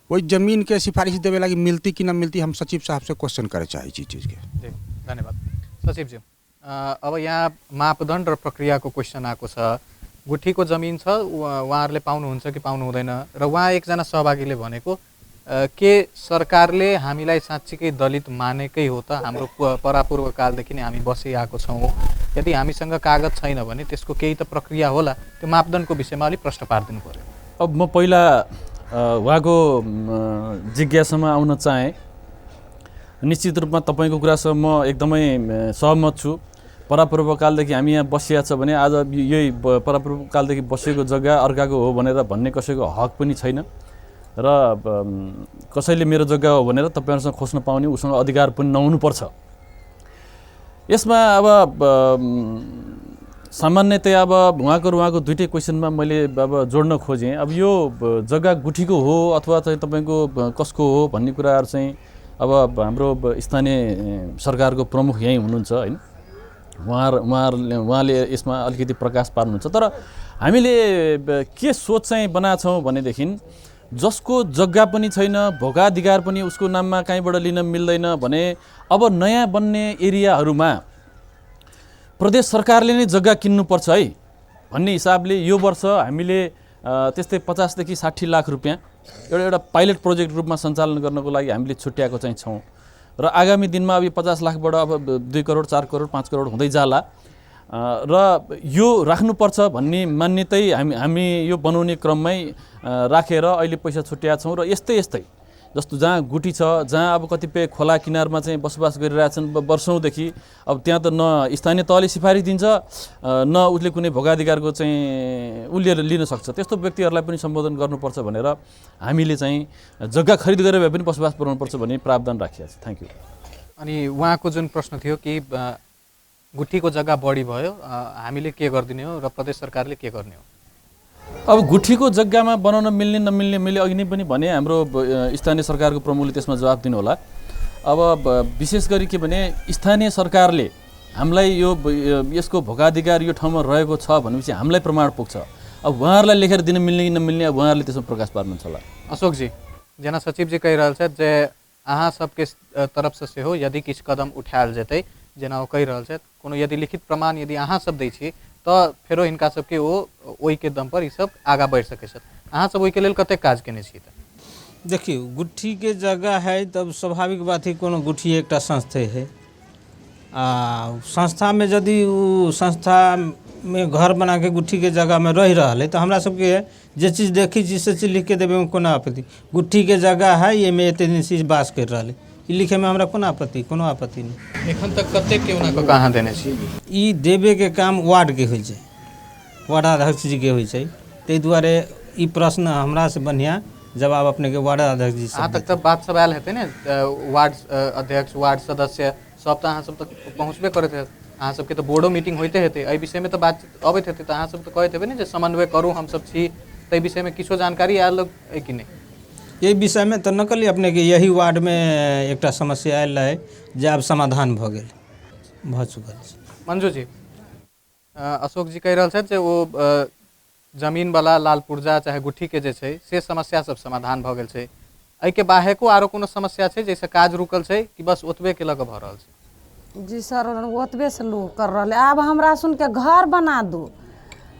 Speaker 5: ओहि जमीनके सिफारिश देवे लागी मिलती कि न मिलती हम सचिव साहब से क्वेश्चन करे चाहै छी चीजके।
Speaker 1: जी धन्यवाद सचिव जी। अब यहाँ मापदण्ड र प्रक्रियाको क्वेश्चन आएको छ। गुठीको जमिन छ, उहाँहरूले पाउनुहुन्छ कि पाउनु हुँदैन? र उहाँ एकजना सहभागीले भनेको के सरकारले हामीलाई साँच्चीकै दलित मानेकै हो त? हाम्रो परापूर्व कालदेखि नै हामी बसिआएको छौँ, यदि हामीसँग कागज छैन भने त्यसको केही त प्रक्रिया होला। त्यो मापदण्डको विषयमा अलिक प्रश्न पारिदिनु पर्यो।
Speaker 2: अब म पहिला उहाँको जिज्ञासामा आउन चाहेँ। निश्चित रूपमा तपाईँको कुरासँग म एकदमै सहमत छु। परापूर्वकालदेखि हामी यहाँ बसिया छ भने आज यही परापूर्वकालदेखि बसेको जग्गा अर्काको हो भनेर भन्ने कसैको हक पनि छैन र कसैले मेरो जग्गा हो भनेर तपाईँहरूसँग खोज्न पाउने उसँग अधिकार पनि नहुनुपर्छ। यसमा अब सामान्यतया अब उहाँको र उहाँको दुइटै क्वेसनमा मैले अब जोड्न खोजेँ। अब यो जग्गा गुठीको हो अथवा चाहिँ तपाईँको कसको हो भन्ने कुराहरू चाहिँ अब हाम्रो स्थानीय सरकारको प्रमुख यहीँ हुनुहुन्छ होइन, उहाँले यसमा अलिकति प्रकाश पार्नुहुन्छ। तर हामीले के सोच चाहिँ बनाएको छौँ भनेदेखि जसको जग्गा पनि छैन, भोगाधिकार पनि उसको नाममा कहीँबाट लिन मिल्दैन भने अब नयाँ बन्ने एरियाहरूमा प्रदेश सरकारले नै जग्गा किन्नुपर्छ है भन्ने हिसाबले यो वर्ष हामीले त्यस्तै 50 देखि 60 लाख रुपियाँ एउटा एउटा पाइलट प्रोजेक्ट रूपमा सञ्चालन गर्नको लागि हामीले छुट्याएको चाहिँ छौँ र आगामी दिनमा अब यो 50 लाखबाट अब 2 करोड 4 करोड 5 करोड हुँदै जाला र यो राख्नुपर्छ भन्ने मान्यतै हामी यो बनाउने क्रममै राखेर अहिले पैसा छुट्याएको छौँ। र यस्तै यस्तै जस्तो जहाँ गुठी छ, जहाँ अब कतिपय खोला किनारमा चाहिँ बसोबास गरिरहेछन् वर्षौँदेखि, अब त्यहाँ त न स्थानीय तहले सिफारिस दिन्छ न उसले कुनै भोगाधिकारको चाहिँ उसले लिन सक्छ। त्यस्तो व्यक्तिहरूलाई पनि सम्बोधन गर्नुपर्छ भनेर हामीले चाहिँ जग्गा खरिद गरेर भए पनि बसोबास बनाउनुपर्छ भन्ने प्रावधान राखिएको छ। Thank you.
Speaker 1: अनि उहाँको जुन प्रश्न थियो कि गुठीको जग्गा बढी भयो, हामीले के गरिदिने हो र प्रदेश सरकारले के गर्ने हो?
Speaker 2: अब गुठीको जग्गामा बनाउन मिल्ने नमिल्ने मैले अघि नै पनि भने, हाम्रो स्थानीय सरकारको प्रमुखले त्यसमा जवाब दिनुहोला। अब विशेष गरी के भने स्थानीय सरकारले हामीलाई यो यसको भोगाधिकार यो ठाउँमा रहेको छ भनेपछि हामीलाई प्रमाण पुग्छ। अब उहाँहरूलाई लेखेर दिन मिल्ने कि नमिल्ने अब उहाँहरूले त्यसमा प्रकाश पार्नुहुन्छ होला।
Speaker 1: अशोकजी, जेना सचिवजी कहि रहल छथि जे अहाँ सबके तरफसँ सेहो यदि किछु कदम उठायल जेतै, जेना ओ कहि रहल छथि कोनो यदि लिखित प्रमाण यदि अहाँ सब दै छी तऽ फेरो हिनका सबके ओ ओहिके दम पर ई सब आगाँ बढ़ि सकै छथि। अहाँ सब ओहिके लेल कतेक काज केने छी? तऽ
Speaker 3: देखियौ, गुठीके जगह है तब स्वाभाविक बात है कोनो गुठी एकटा संस्थे है, आ संस्थामे यदि ओ संस्थामे घर बनाके गुठीके जगहमे रहि रहल है तऽ हमरा सबके जे चीज देखी छी से चीज लिखके देबैमे कोनो आपत्ति। गुठीके जगह है, एहिमे एते दिन चीज वास करि रहल है, ई लिखैमे हमरा कोनो आपत्ति, कोनो आपत्ति नहि।
Speaker 1: एखन तक कतेक के ओना कऽ अहाँ देने छी?
Speaker 3: ई देबेके काम वार्डके होइ छै, वार्डाध्यक्ष जीके होइ छै, ताहि दुआरे ई प्रश्न हमरासँ बढ़िआँ जवाब अपनेके वार्डाध्यक्ष जी
Speaker 1: अहाँ तक तऽ बात सब आयल हेतै ने? वार्ड अध्यक्ष, वार्ड सदस्य सब तऽ अहाँ सब तक पहुँचबे करैत हेत। अहाँ सबके तऽ बोर्डो मीटिंग होइते हेतै, एहि विषयमे तऽ बातचीत अबैत हेतै, तऽ अहाँ सब तऽ कहैत हेबै ने जे समन्वय करू हमसब छी, ताहि विषयमे किछो जानकारी आयल अइ कि नहि?
Speaker 3: एहि विषयमे तऽ न कहलियै अपनेके, यही वार्डमे एकटा समस्या आयल रहै जे आब समाधान भऽ गेल, भऽ चुकल छै।
Speaker 1: मंजू जी, अशोक जी कहि रहल छथि जे ओ जमीनवला लाल पुर्जा चाहे गुठीके जे छै से समस्या सब समाधान भऽ गेल छै। एहिके बाहेको आरो कोनो समस्या छै जाहिसँ काज रुकल छै कि बस ओतबे के लऽ कऽ भऽ रहल छै?
Speaker 4: जी सर, ओतबे से लोग कर रहल है। आब हमरा सुनके घर बना दू,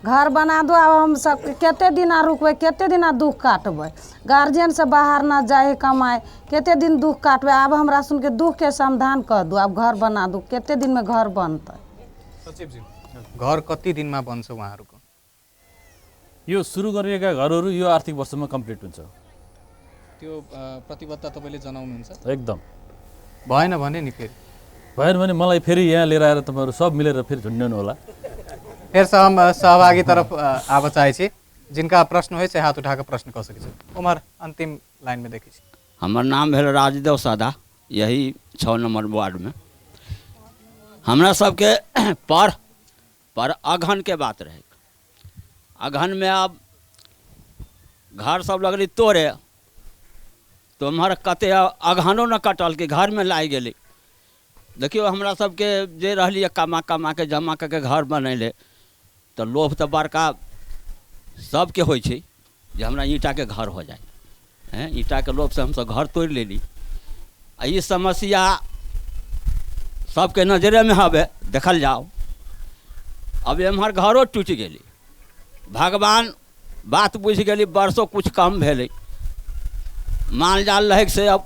Speaker 4: घर बना दू। आब हम सब कते दिना रुकबै, कते दिना दुख काटबै, गार्जियन से बाहर न जाए कमाए, कते दिन दुख काटबै। आब हमरा सुनके दुखके समाधान कर दू, आब घर बना दू। कते दिनमे घर बनतै?
Speaker 1: सचिवजी, घर कति दिनमा बन्छ उहाँहरूको?
Speaker 2: यो सुरु गरिएका घरहरू यो आर्थिक वर्षमा कम्प्लिट हुन्छ।
Speaker 1: त्यो प्रतिबद्धता तपाईँले जनाउनुहुन्छ?
Speaker 2: एकदम।
Speaker 1: भएन भने नि फेरि?
Speaker 2: भएन भने मलाई फेरि यहाँ लिएर आएर तपाईँहरू सब मिलेर फेरि झुन्ड्याउनु होला।
Speaker 1: फेर हम सहभागी तरफ आब चाहै छी, जिनका प्रश्न होइ छै हाथ उठा कऽ प्रश्न कऽ सकै छै। उमर अन्तिम लाइनमे देखै छी।
Speaker 9: हमर नाम भेल राजदेव सादा, यही 6 नम्बर वार्डमे। हमरा सबके पर अगहनके बात रहै। अगहनमे आब घर सब लगलै तोड़े, तो एम्हर कते अगहनो न कटल कि घरमे लागि गेलै। देखियौ हमरा सबके जे रहलियै कमा कमा के जमा कऽ के घर बनेलै, तऽ लोभ तऽ बड़का सबके होइ छै जे हमरा ईंटाके घर हो जाए। हैं, ईंटाके लोभसँ हमसब घर तोड़ि लेली। आ ई समस्या सबके नजरेमे हवे, देखल जाओ। अब एम्हर घरो टूटि गेलै। भगवान बात बुझि गेली, बरसो कुछ कम भेलै। माल जाल रहै से अब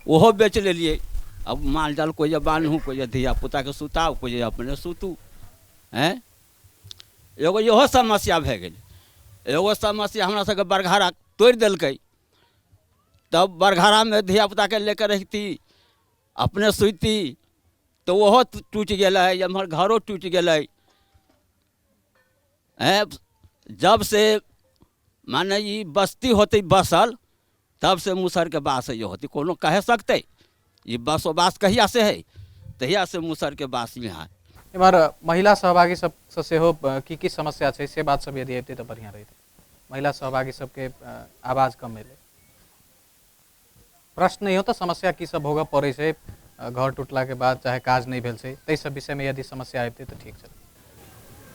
Speaker 9: ओहो बेच लेलियै। अब माल जाल कोइ जे बान्हू, कोइ जे धिया पुताके सुताउ, कोइ जे अपने सुतू। हैं, एगो इहो समस्या भए गेलै। एगो समस्या हमरा सबके बरघारा तोड़ि देलकै, तब बरघारामे धिया पुताके लेके रहिती, अपने सुती, तऽ ओहो टूटि गेलै। एम्हर घरो टूटि गेलै। हैं, जब से माने ई बस्ती होतै बसल, तब से मुसहरके बास ये होतै। कोनो कहे सकतै ई बसोबास कहिया से है? तहिया से मुसहरके बास यहाँ।
Speaker 1: एम्हर महिला सहभागी सबसँ सेहो की की समस्या छै से बात सब यदि अबितै तऽ बढ़िआँ रहितै। महिला सहभागी सबके आवाज कम एलै। प्रश्न नहि हो तऽ समस्या की सब भोगऽ पड़ै छै घर टूटलाके बाद, चाहे काज नहि भेल छै, ताहि सब विषयमे यदि समस्या अबितै तऽ ठीक छै।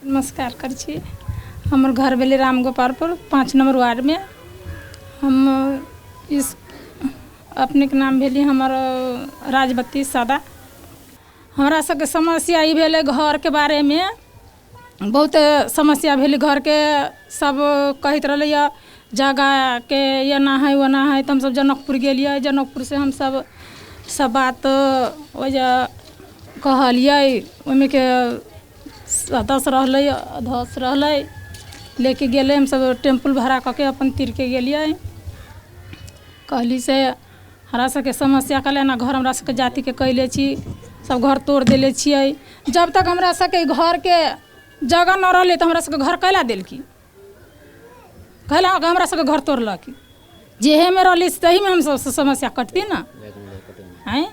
Speaker 10: नमस्कार करै छी। हमर घर भेलै रामगोपालपुर 5 नम्बर वार्डमे। हम इस अपनेके नाम भेली हमर राजबत्ती सादा। हमरा सबके समस्या ई भेलै घरके बारेमे, बहुत समस्या भेलै घरके। सब कहैत रहलै जगहके एना है ओना है, तऽ हमसब जनकपुर गेलियै। जनकपुरसँ हमसब सब बात ओहि कहलियै, ओहिमे के सदस्य रहलै, अध्यक्ष रहलै, लेके गेलै। हमसब टेम्पू भाड़ा कऽ के अपन तीरके गेलियै। कहली से हमरा सबके समस्या कहलै एना घर हमरा सबके जातिके कैले छी, सब घर तोड़ देले छियै। जब तक हमरा सबके घरके जगह न रहलै तऽ हमरा सबके घर कैला देलकी, कैला हमरा सबके घर तोड़लक। जेहेमे रहली तहीमे हमसब समस्या कटती न, आँय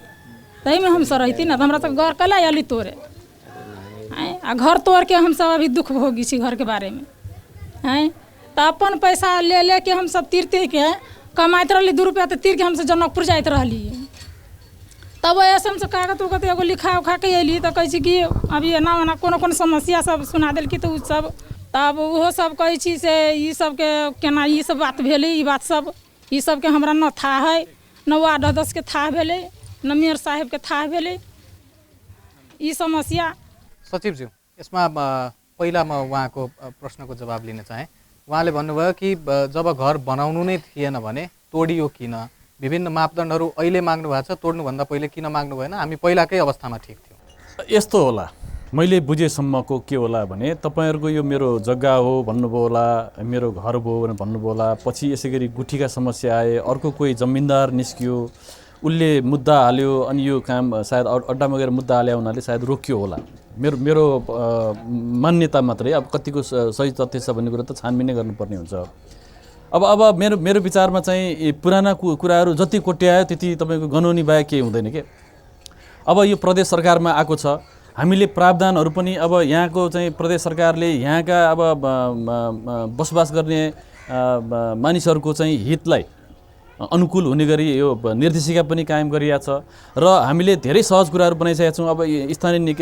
Speaker 10: तहीमे हमसब रहिती न, तऽ हमरा सबके घर कैला अयली तोड़े? आँय, आ घर तोड़के हमसब अभी दुख भोगी छी घरके बारेमे। आँय, तऽ अपन पैसा ले लेके हमसब तीर तीर के कमाइत रहली 2 रुपया, तऽ तीर के हमसब जनकपुर जाइत रहली। तब ओहिसँ हमसब कागज उगज एगो लिखा उखा के अयली, तऽ कहै छी कि अभी एना ओना कोनो कोनो समस्या सब सुना देलकी। तऽ ओसब तब ओहो सब कहै छी से ई सबके केना ई सब बात भेलै, ई बात सब ई सबके हमरा न थाह है, न वार्ड सदस्यके थाह भेलै, न मेयर साहेबके थाह भेलै ई समस्या।
Speaker 1: सचिवज्यू, यसमा पहिला म उहाँको प्रश्नको जवाब लिन चाहेँ। उहाँले भन्नुभयो कि जब घर बनाउनु नै थिएन भने तोडियो किन? विभिन्न मापदण्डहरू अहिले माग्नु भएको छ, तोड्नुभन्दा पहिले किन माग्नु भएन? हामी पहिलाकै अवस्थामा ठिक थियौँ।
Speaker 2: यस्तो होला, मैले बुझेसम्मको के होला भने तपाईँहरूको यो मेरो जग्गा हो भन्नुभयो होला, मेरो घर भयो भनेर भन्नुभयो होला, पछि यसै गरी गुठीका समस्या आए, अर्को कोही जमिनदार निस्कियो, उसले मुद्दा हाल्यो, अनि यो काम सायद अड्डामा गएर मुद्दा हाल्यो हुनाले सायद रोकियो होला। मेरो मेरो मान्यता मात्रै, अब कतिको सही तथ्य छ भन्ने कुरा त छानबिन नै गर्नुपर्ने हुन्छ। अब अब मेरो मेरो विचारमा चाहिँ पुराना कुराहरू जति कोट्यायो त्यति तपाईँको गनाउने बाहेक केही हुँदैन के। अब यो प्रदेश सरकारमा आएको छ, हामीले प्रावधानहरू पनि अब यहाँको चाहिँ प्रदेश सरकारले यहाँका अब बसोबास गर्ने मानिसहरूको चाहिँ हितलाई अनुकूल हुने गरी यो निर्देशिका पनि कायम गरिएको छ र हामीले धेरै सहज कुराहरू बनाइसकेका छौँ। अब स्थानीय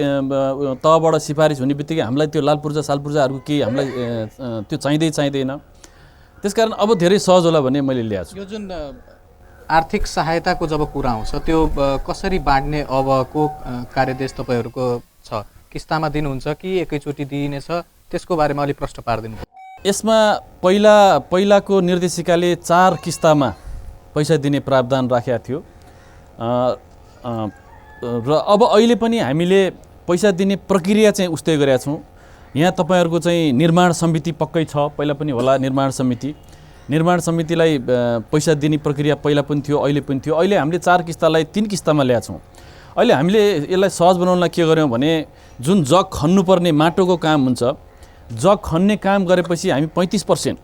Speaker 2: तहबाट सिफारिस हुने बित्तिकै हामीलाई त्यो लाल पूर्जा साल पूर्जाहरूको केही हामीलाई त्यो चाहिँदै चाहिँदैन, त्यसकारण अब धेरै सहज होला भन्ने मैले ल्याएको छु।
Speaker 1: यो जुन आर्थिक सहायताको जब कुरा आउँछ त्यो कसरी बाँड्ने अबको कार्यदेश तपाईँहरूको छ? किस्तामा दिनुहुन्छ कि एकैचोटि दिइनेछ? त्यसको बारेमा अलिक प्रश्न पारिदिनु।
Speaker 2: यसमा पहिला पहिलाको निर्देशिकाले 4 किस्तामा पैसा दिने प्रावधान राखेको थियो र अब अहिले पनि हामीले पैसा दिने प्रक्रिया चाहिँ उस्तै गरेका छौँ। यहाँ तपाईहरुको चाहिँ निर्माण समिति पक्कै छ, पहिला पनि होला निर्माण समिति। निर्माण समितिलाई पैसा दिने प्रक्रिया पहिला पनि थियो, अहिले पनि थियो। अहिले हामीले 4 किस्तालाई 3 किस्तामा ल्याएको छौँ। अहिले हामीले यसलाई सहज बनाउनलाई के गर्यौँ भने जुन जग खन्नुपर्ने माटोको काम हुन्छ, जग खन्ने काम गरेपछि हामी 35%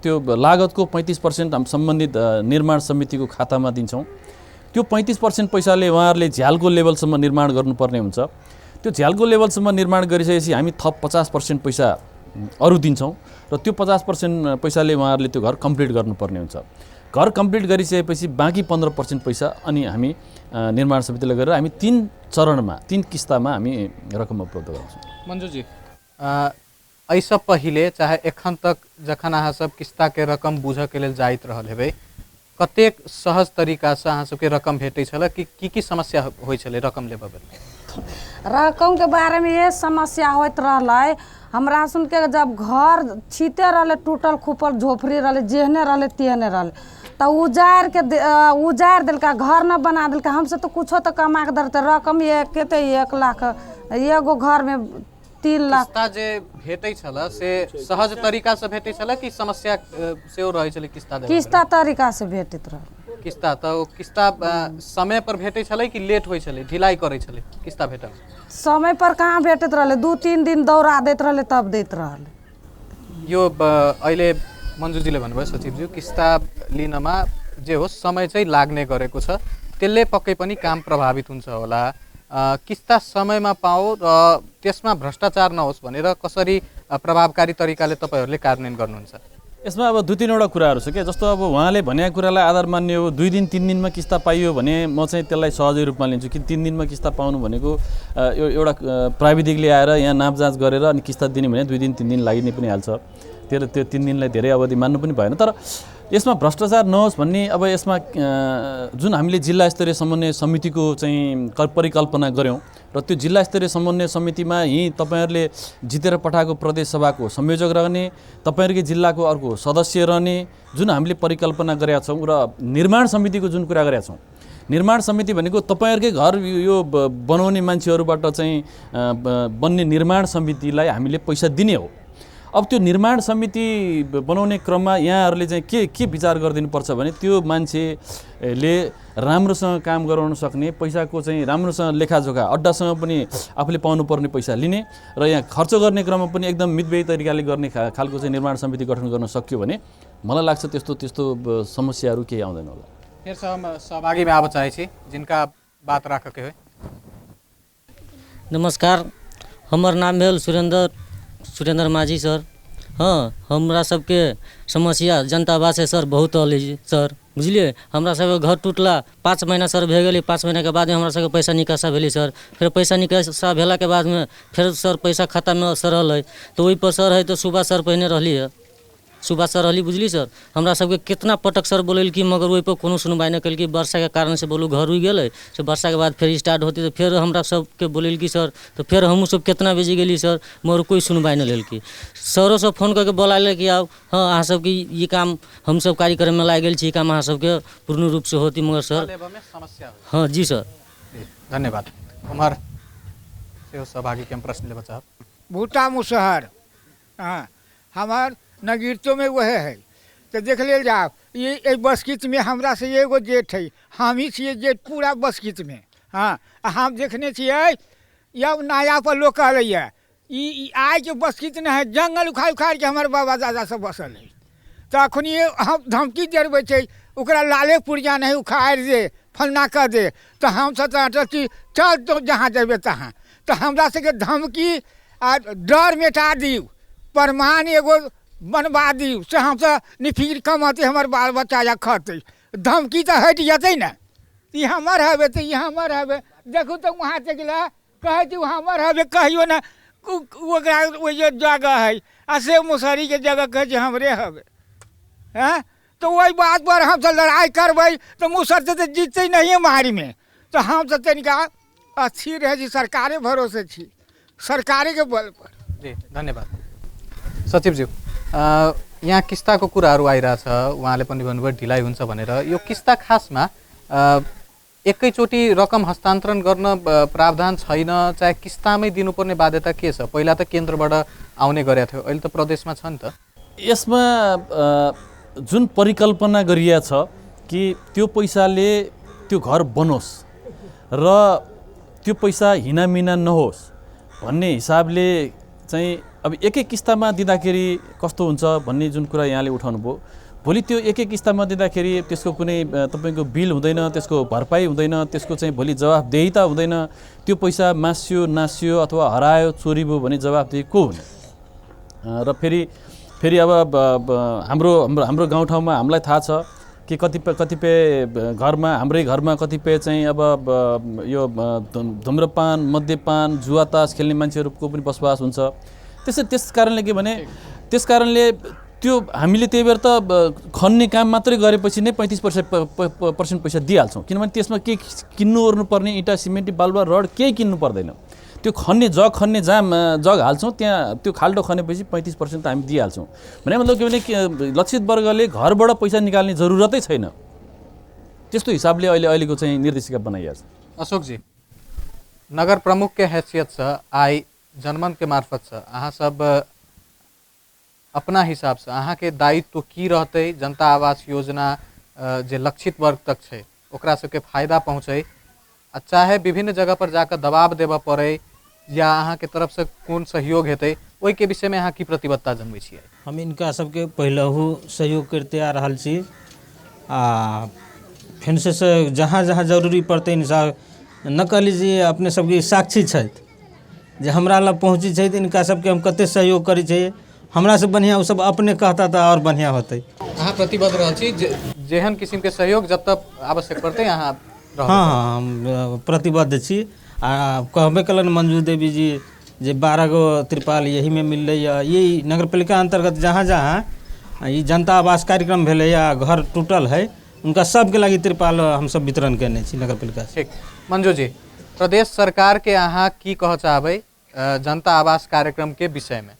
Speaker 2: त्यो लागतको 35% हामी सम्बन्धित निर्माण समितिको खातामा दिन्छौँ। त्यो 35% पैसाले उहाँहरूले झ्यालको लेभलसम्म निर्माण गर्नुपर्ने हुन्छ। त्यो झ्यालको लेभलसम्म निर्माण गरिसकेपछि हामी थप 50% पैसा अरू दिन्छौँ र त्यो 50% पैसाले उहाँहरूले त्यो घर कम्प्लिट गर्नुपर्ने हुन्छ। घर कम्प्लिट गरिसकेपछि बाँकी 15% पैसा अनि हामी निर्माण समितिले गरेर हामी 3 चरणमा 3 किस्तामा हामी रकम उपलब्ध गराउँछौँ।
Speaker 1: मन्जुजी, एहिसँ पहिले चाहे एखन तक जखन अहाँ सब किस्ताके रकम बुझऽके लेल जाइत रहल हेबै, कतेक सहज तरीकासँ अहाँ सबके रकम भेटै छल कि की की समस्या होइ छलै रकम लेबऽ बेरमे?
Speaker 4: रकमके बारेमे ये समस्या होइत रहलै हमरा सुनके। जब घर छीते रहलै, टूटल खुपल झोपड़ी रहलै, जेहने रहलै तेहने रहलै, तऽ उजाड़ि के उजाड़ि देलकै, घर न बना देलकै। हमसब तऽ कुछो तऽ कमा के देलकै रकम एक तऽ 1 लाख, एगो घरमे 3 लाख।
Speaker 1: किस्ता जे भेटै छल से सहज तरीका से भेटै छल कि समस्या सेहो रहै छलै किस्ता देबऽ?
Speaker 4: किस्ता तरीका से भेटैत रहल
Speaker 1: किस्ता। तऽ ओ किस्ता समय पर भेटै छलै कि लेट होइ छलै, ढिलाइ करै छलै किस्ता भेटल?
Speaker 4: समय पर कहाँ भेटैत रहलै, 2-3 दिन दौड़ा दैत रहलै तब दैत रहलै।
Speaker 1: यो अहिले मन्जुजीले भन्नुभयो सचिवज्यू, किस्ता लिनमा जे हो समय चाहिँ लाग्ने गरेको छ, त्यसले पक्कै पनि काम प्रभावित हुन्छ होला। किस्ता समयमा पाओ र त्यसमा भ्रष्टाचार नहोस् भनेर कसरी प्रभावकारी तरिकाले तपाईँहरूले कार्यान्वयन गर्नुहुन्छ?
Speaker 2: यसमा अब 2-3 वटा कुराहरू छ क्या। जस्तो अब उहाँले भनेको कुरालाई आधार मान्ने हो, 2 दिन 3 दिनमा किस्ता पाइयो भने म चाहिँ त्यसलाई सहजै रूपमा लिन्छु कि 3 दिनमा किस्ता पाउनु भनेको यो एउटा प्राविधिकले आएर यहाँ नाप जाँच गरेर अनि किस्ता दिने भने 2 दिन 3 दिन लागि नै पनि हाल्छ। त्यो 3 दिनलाई धेरै अवधि मान्नु पनि भएन। तर यसमा भ्रष्टाचार नहोस् भन्ने अब यसमा जुन हामीले जिल्ला स्तरीय समन्वय समितिको चाहिँ परिकल्पना गऱ्यौँ र त्यो जिल्ला स्तरीय समन्वय समितिमा यहीँ तपाईँहरूले जितेर पठाएको प्रदेश सभाको संयोजक रहने, तपाईँहरूकै जिल्लाको अर्को सदस्य रहने जुन हामीले परिकल्पना गरेका छौँ र निर्माण समितिको जुन कुरा गरेका छौँ, निर्माण समिति भनेको तपाईँहरूकै घर यो बनाउने मान्छेहरूबाट चाहिँ बन्ने निर्माण समितिलाई हामीले पैसा दिने हो। अब त्यो निर्माण समिति बनाउने क्रममा यहाँहरूले चाहिँ के के विचार गरिदिनुपर्छ भने त्यो मान्छेले राम्रोसँग काम गराउन सक्ने, पैसाको चाहिँ राम्रोसँग लेखाजोखा, अड्डासँग पनि आफूले पाउनुपर्ने पैसा लिने र यहाँ खर्च गर्ने क्रममा पनि एकदम मितव्ययी तरिकाले गर्ने खालको चाहिँ निर्माण समिति गठन गर्न सक्यो भने मलाई लाग्छ त्यस्तो त्यस्तो समस्याहरू केही आउँदैन होला।
Speaker 1: फेर हम सहभागीमे आबऽ चाहै छी जिनका बात राखऽके होइ।
Speaker 11: नमस्कार, हमर नाम भेल सुरेंद्र माझी सर। हाँ, हमरा सबके समस्या जनतावास है सर बहुत अलै सर, बुझलिए। हमरा सबके घर टूटला 5 महीना सर भए गेलै। 5 महीनाके बादमे हमरा सबके पैसा निकासा भेलै सर। फेर पैसा निकासा भेलाके बादमे फेर सर पैसा खातामे सर रहलै, तऽ ओहिपर सर है तऽ सुबह सर पहिने रहली है, सुबह सर रहली, बुझली सर। हमरा सबके कितना पटक सर बोलेलकी मगर ओहिपर कोनो सुनवाइ नहि केलकी। वर्षाके कारणसँ बोलू घर उगि गेलै, से वर्षाके बाद फेर स्टार्ट होती तऽ फेर हमरा सबके बोलेलकी सर, तऽ फेर हमहूँ सब कितना बजे गेली सर, मगर कोइ सुनवाइ नहि लेलकी। सरो सब फोन करके बोला कि आउ, हाँ अहाँ सबके ई काम हमसब कार्यक्रममे लागि गेल छी, ई काम अहाँ सबके पूर्ण रूपसँ होती, मगर सर हाँ जी सर।
Speaker 1: धन्यवाद। उम्हर सेहो सहभागीके हम प्रश्न लेबऽ चाहब।
Speaker 5: भूटा मुसहर, हाँ हमार नगीरतो में वह है तो देख लेल जाओ। ये बसकित में हमरा से एगो जेठ है, हम ही छियै जेठ पूरा बसकित में। हाँ, हम देखने छियै या नया पर लोग कहलैया ई आइके बसकित नहीं है, जंगल उखाड़ उखाड़ के हमार बाबा दादा सब बसल है। तो अखनी हम धमकी जरबै छै ओकरा लाले पुर्जा नहीं उखाड़ दे फलना कर दे, तो हम सब कि चल तो जहाँ जेबै तहाँ। तो हमरा सबके धमकी आ डर मिटा दियौ, प्रमाण एगो बनवा दियौ, से हमसब निफिक्र कमतै, हमर बाल बच्चा या खतै। धमकी तऽ हटि जेतै ने, ई हमर हवे तऽ ई हमर हवे। देखू तऽ वहाँ से गेला कहै छै हमर हवे, कहियो ने ओकरा ओहि जे जगह है आ से मुसहरीके जगह कहै छै हमरे हवे। हँ, तऽ ओहि बात पर हमसब लड़ाइ करबै तऽ मुसहर तऽ जीतै नहिए मारिमे। तऽ हमसब तनिका अस्थिर रहै छी, सरकारे भरोसे छी।
Speaker 12: सरकारेके बल पर।
Speaker 1: जी धन्यवाद सचिवज्यू। यहाँ किस्ताको कुराहरू आइरहेछ, उहाँले पनि भन्नुभयो ढिलाइ हुन्छ भनेर। यो किस्ता खासमा एकैचोटि रकम हस्तान्तरण गर्न प्रावधान छैन, चाहे किस्तामै दिनुपर्ने बाध्यता के छ? पहिला त केन्द्रबाट आउने गरेको थियो, अहिले त प्रदेशमा छ नि त।
Speaker 2: यसमा जुन परिकल्पना गरिएको छ कि त्यो पैसाले त्यो घर बनोस् र त्यो पैसा हिनामिना नहोस् भन्ने हिसाबले चाहिँ अब एकै किस्तामा दिँदाखेरि कस्तो हुन्छ भन्ने जुन कुरा यहाँले उठाउनु भयो, भोलि त्यो एकै किस्तामा दिँदाखेरि त्यसको कुनै तपाईँको बिल हुँदैन, त्यसको भरपाई हुँदैन, त्यसको चाहिँ भोलि जवाफदेहिता हुँदैन। त्यो पैसा मास्यो नास्यो अथवा हरायो चोरी भयो भने जवाफदेही को हुने? र फेरि फेरि अब हाम्रो हाम्रो हाम्रो गाउँठाउँमा हामीलाई थाहा छ कि कतिपय घरमा, हाम्रै घरमा कतिपय चाहिँ अब यो धुम्रपान, मद्यपान, जुवा तास खेल्ने मान्छेहरूको पनि बसोबास हुन्छ। त्यस कारणले के भने त्यस कारणले त्यो हामीले त्यही भएर त खन्ने काम मात्रै गरेपछि नै 35% पैसा दिइहाल्छौँ, किनभने त्यसमा केही किन्नु ओर्नु पर्ने इँटा सिमेन्ट बालुवा रड केही किन्नु पर्दैन। त्यो खन्ने जग खन्ने जहाँ जग हाल्छौँ त्यहाँ त्यो खाल्डो खनेपछि 35% त हामी दिइहाल्छौँ। भने मतलब के भने लक्षित वर्गले घरबाट पैसा निकाल्ने जरुरतै छैन। त्यस्तो हिसाबले अहिले अहिलेको चाहिँ निर्देशिका बनाइएको छ।
Speaker 1: अशोकजी, नगर प्रमुख के हैसियत से आई जनमन के मार्फत से अहाँ सब अपना हिसाब से अहाँ के दायित्व की रहते जनता आवास योजना जे लक्षित वर्ग तक है ओकरा सबके फायदा पहुँचे, आ चाहे विभिन्न जगह पर जाकर दबाव देबऽ पड़े या अहाँ के तरफ से कोन सहयोग हेतै, ओहि के विषय में अहाँ की प्रतिबद्धता जनबै छियै?
Speaker 3: हम इनका सबके पहिलहु सहयोग करते आ रहल छी आ फेर से जहाँ जहाँ जरूरी पड़तै इनका न कहली जे अपने सबके साक्षी छथि जे हमरा लग पहुँची छथि, इनका सबके हम कते सहयोग करै छियै। हमरा से बढ़िया सब अपने कहता तऽ और बढ़िया होतै।
Speaker 1: अहाँ प्रतिबद्ध रहल छी जेहन किसिम के सहयोग जब तक आवश्यक पड़तै अहाँ?
Speaker 3: हाँ, हम प्रतिबद्ध छी। आ कहबे कलन मंजू देवी जी जे 12 गो त्रिपाल यहीमे मिललै यऽ। ये नगरपालिका अंतर्गत जहाँ जहाँ ई जनता आवास कार्यक्रम भेलै या घर टूटल है उनका सबके लागि त्रिपाल हमसब वितरण केने छी नगरपालिका से।
Speaker 1: ठीक, मंजू जी, प्रदेश सरकार के अहाँ की कह चाहबै जनता आवास कार्यक्रम के विषय में?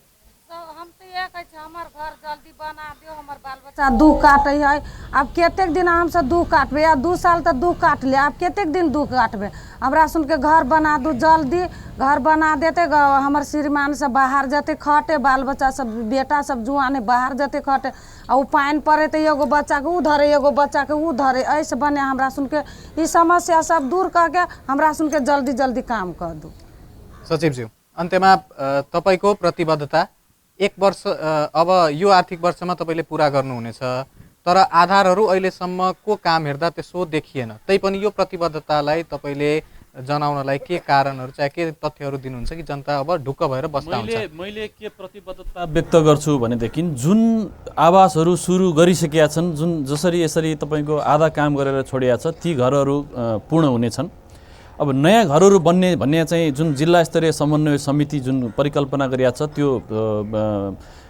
Speaker 4: हम तो यह कहै छी हमर घर जल्दी बना दियौ, हमर बाल बच्चा दुख काटै है। आब कतेक दिन हमसब दुख काटबै? आब 2 साल तऽ दुख काटले, आब कतेक दिन दुख काटबै? हमरा सुनके घर बना दू, जल्दी घर बना देतै। हमर श्रीमान सब बाहर जेतै खटे, बाल बच्चा सब बेटा सब जुआने बाहर जेतै खटे, आ ओ पानि पड़े तऽ एगो बच्चाके उ धरे, एगो बच्चाके उ धरे। एहिसँ बने हमरा सुनके ई समस्या सब दूर कऽ के हमरा सुनके जल्दी जल्दी काम कऽ दू।
Speaker 1: सचिवज्यू, अन्त्यमा तपाईँको प्रतिबद्धता एक वर्ष अब यो आर्थिक वर्षमा तपाईँले पुरा गर्नुहुनेछ, तर आधारहरू अहिलेसम्मको काम हेर्दा त्यसो देखिएन, तैपनि यो प्रतिबद्धतालाई तपाईँले जनाउनलाई के कारणहरू चाहे के तथ्यहरू दिनुहुन्छ कि जनता अब ढुक्क भएर बस्दा हुन्छ?
Speaker 2: मैले के प्रतिबद्धता व्यक्त गर्छु भनेदेखि जुन आवासहरू सुरु गरिसकेका छन्, जुन जसरी यसरी तपाईँको आधा काम गरेर छोडिया छ ती घरहरू पूर्ण हुनेछन्। अब नयाँ घरहरू बन्ने भन्ने चाहिँ जुन जिल्ला स्तरीय समन्वय समिति जुन परिकल्पना गरिएको छ त्यो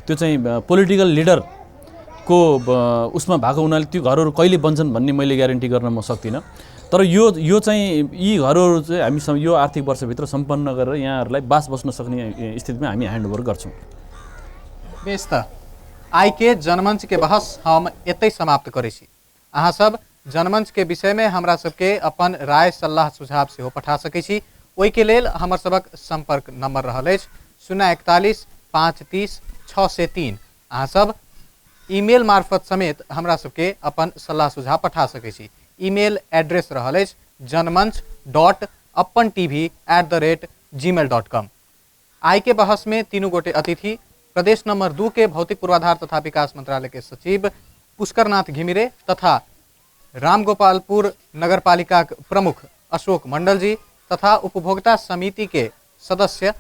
Speaker 2: त्यो चाहिँ पोलिटिकल लिडरको उसमा भएको हुनाले त्यो घरहरू कहिले बन्छन् भन्ने मैले ग्यारेन्टी गर्न म सक्दिनँ। तर यो यो चाहिँ यी घरहरू चाहिँ हामी यो आर्थिक वर्षभित्र सम्पन्न गरेर यहाँहरूलाई बास बस्न सक्ने स्थितिमा हामी ह्यान्डओभर गर्छौँ।
Speaker 1: बेस त आइके जनमञ्च के बहस हम एतै समाप्त करै छी। अहाँ सब जनमंच के विषय में हमरा सबके अपन राय सल्लाह सुझाव सेहो पठा सकै छी। ओहिके लेल हमर सबक संपर्क नंबर रहल अछि 041 530 603। अहाँ सब ईमेल मार्फत समेत हमरा सबके अपन सल्लाह सुझाव पठा सकै छी। ईमेल एड्रेस रहल अछि janmanch.apantv@gmail.com। आइ के बहस में तीनू गोटे अतिथि प्रदेश नंबर 2 के भौतिक पूर्वाधार तथा विकास मंत्रालय के सचिव पुष्करनाथ घिमिरे तथा रामगोपालपुर नगरपालिका प्रमुख अशोक मंडल जी तथा उपभोक्ता समिति के सदस्य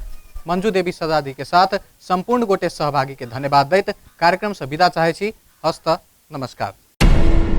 Speaker 1: मंजू देवी सजादी के साथ संपूर्ण गोटे सहभागी के धन्यवाद दैत कार्यक्रम से विदा चाहे छी। हस्त नमस्कार।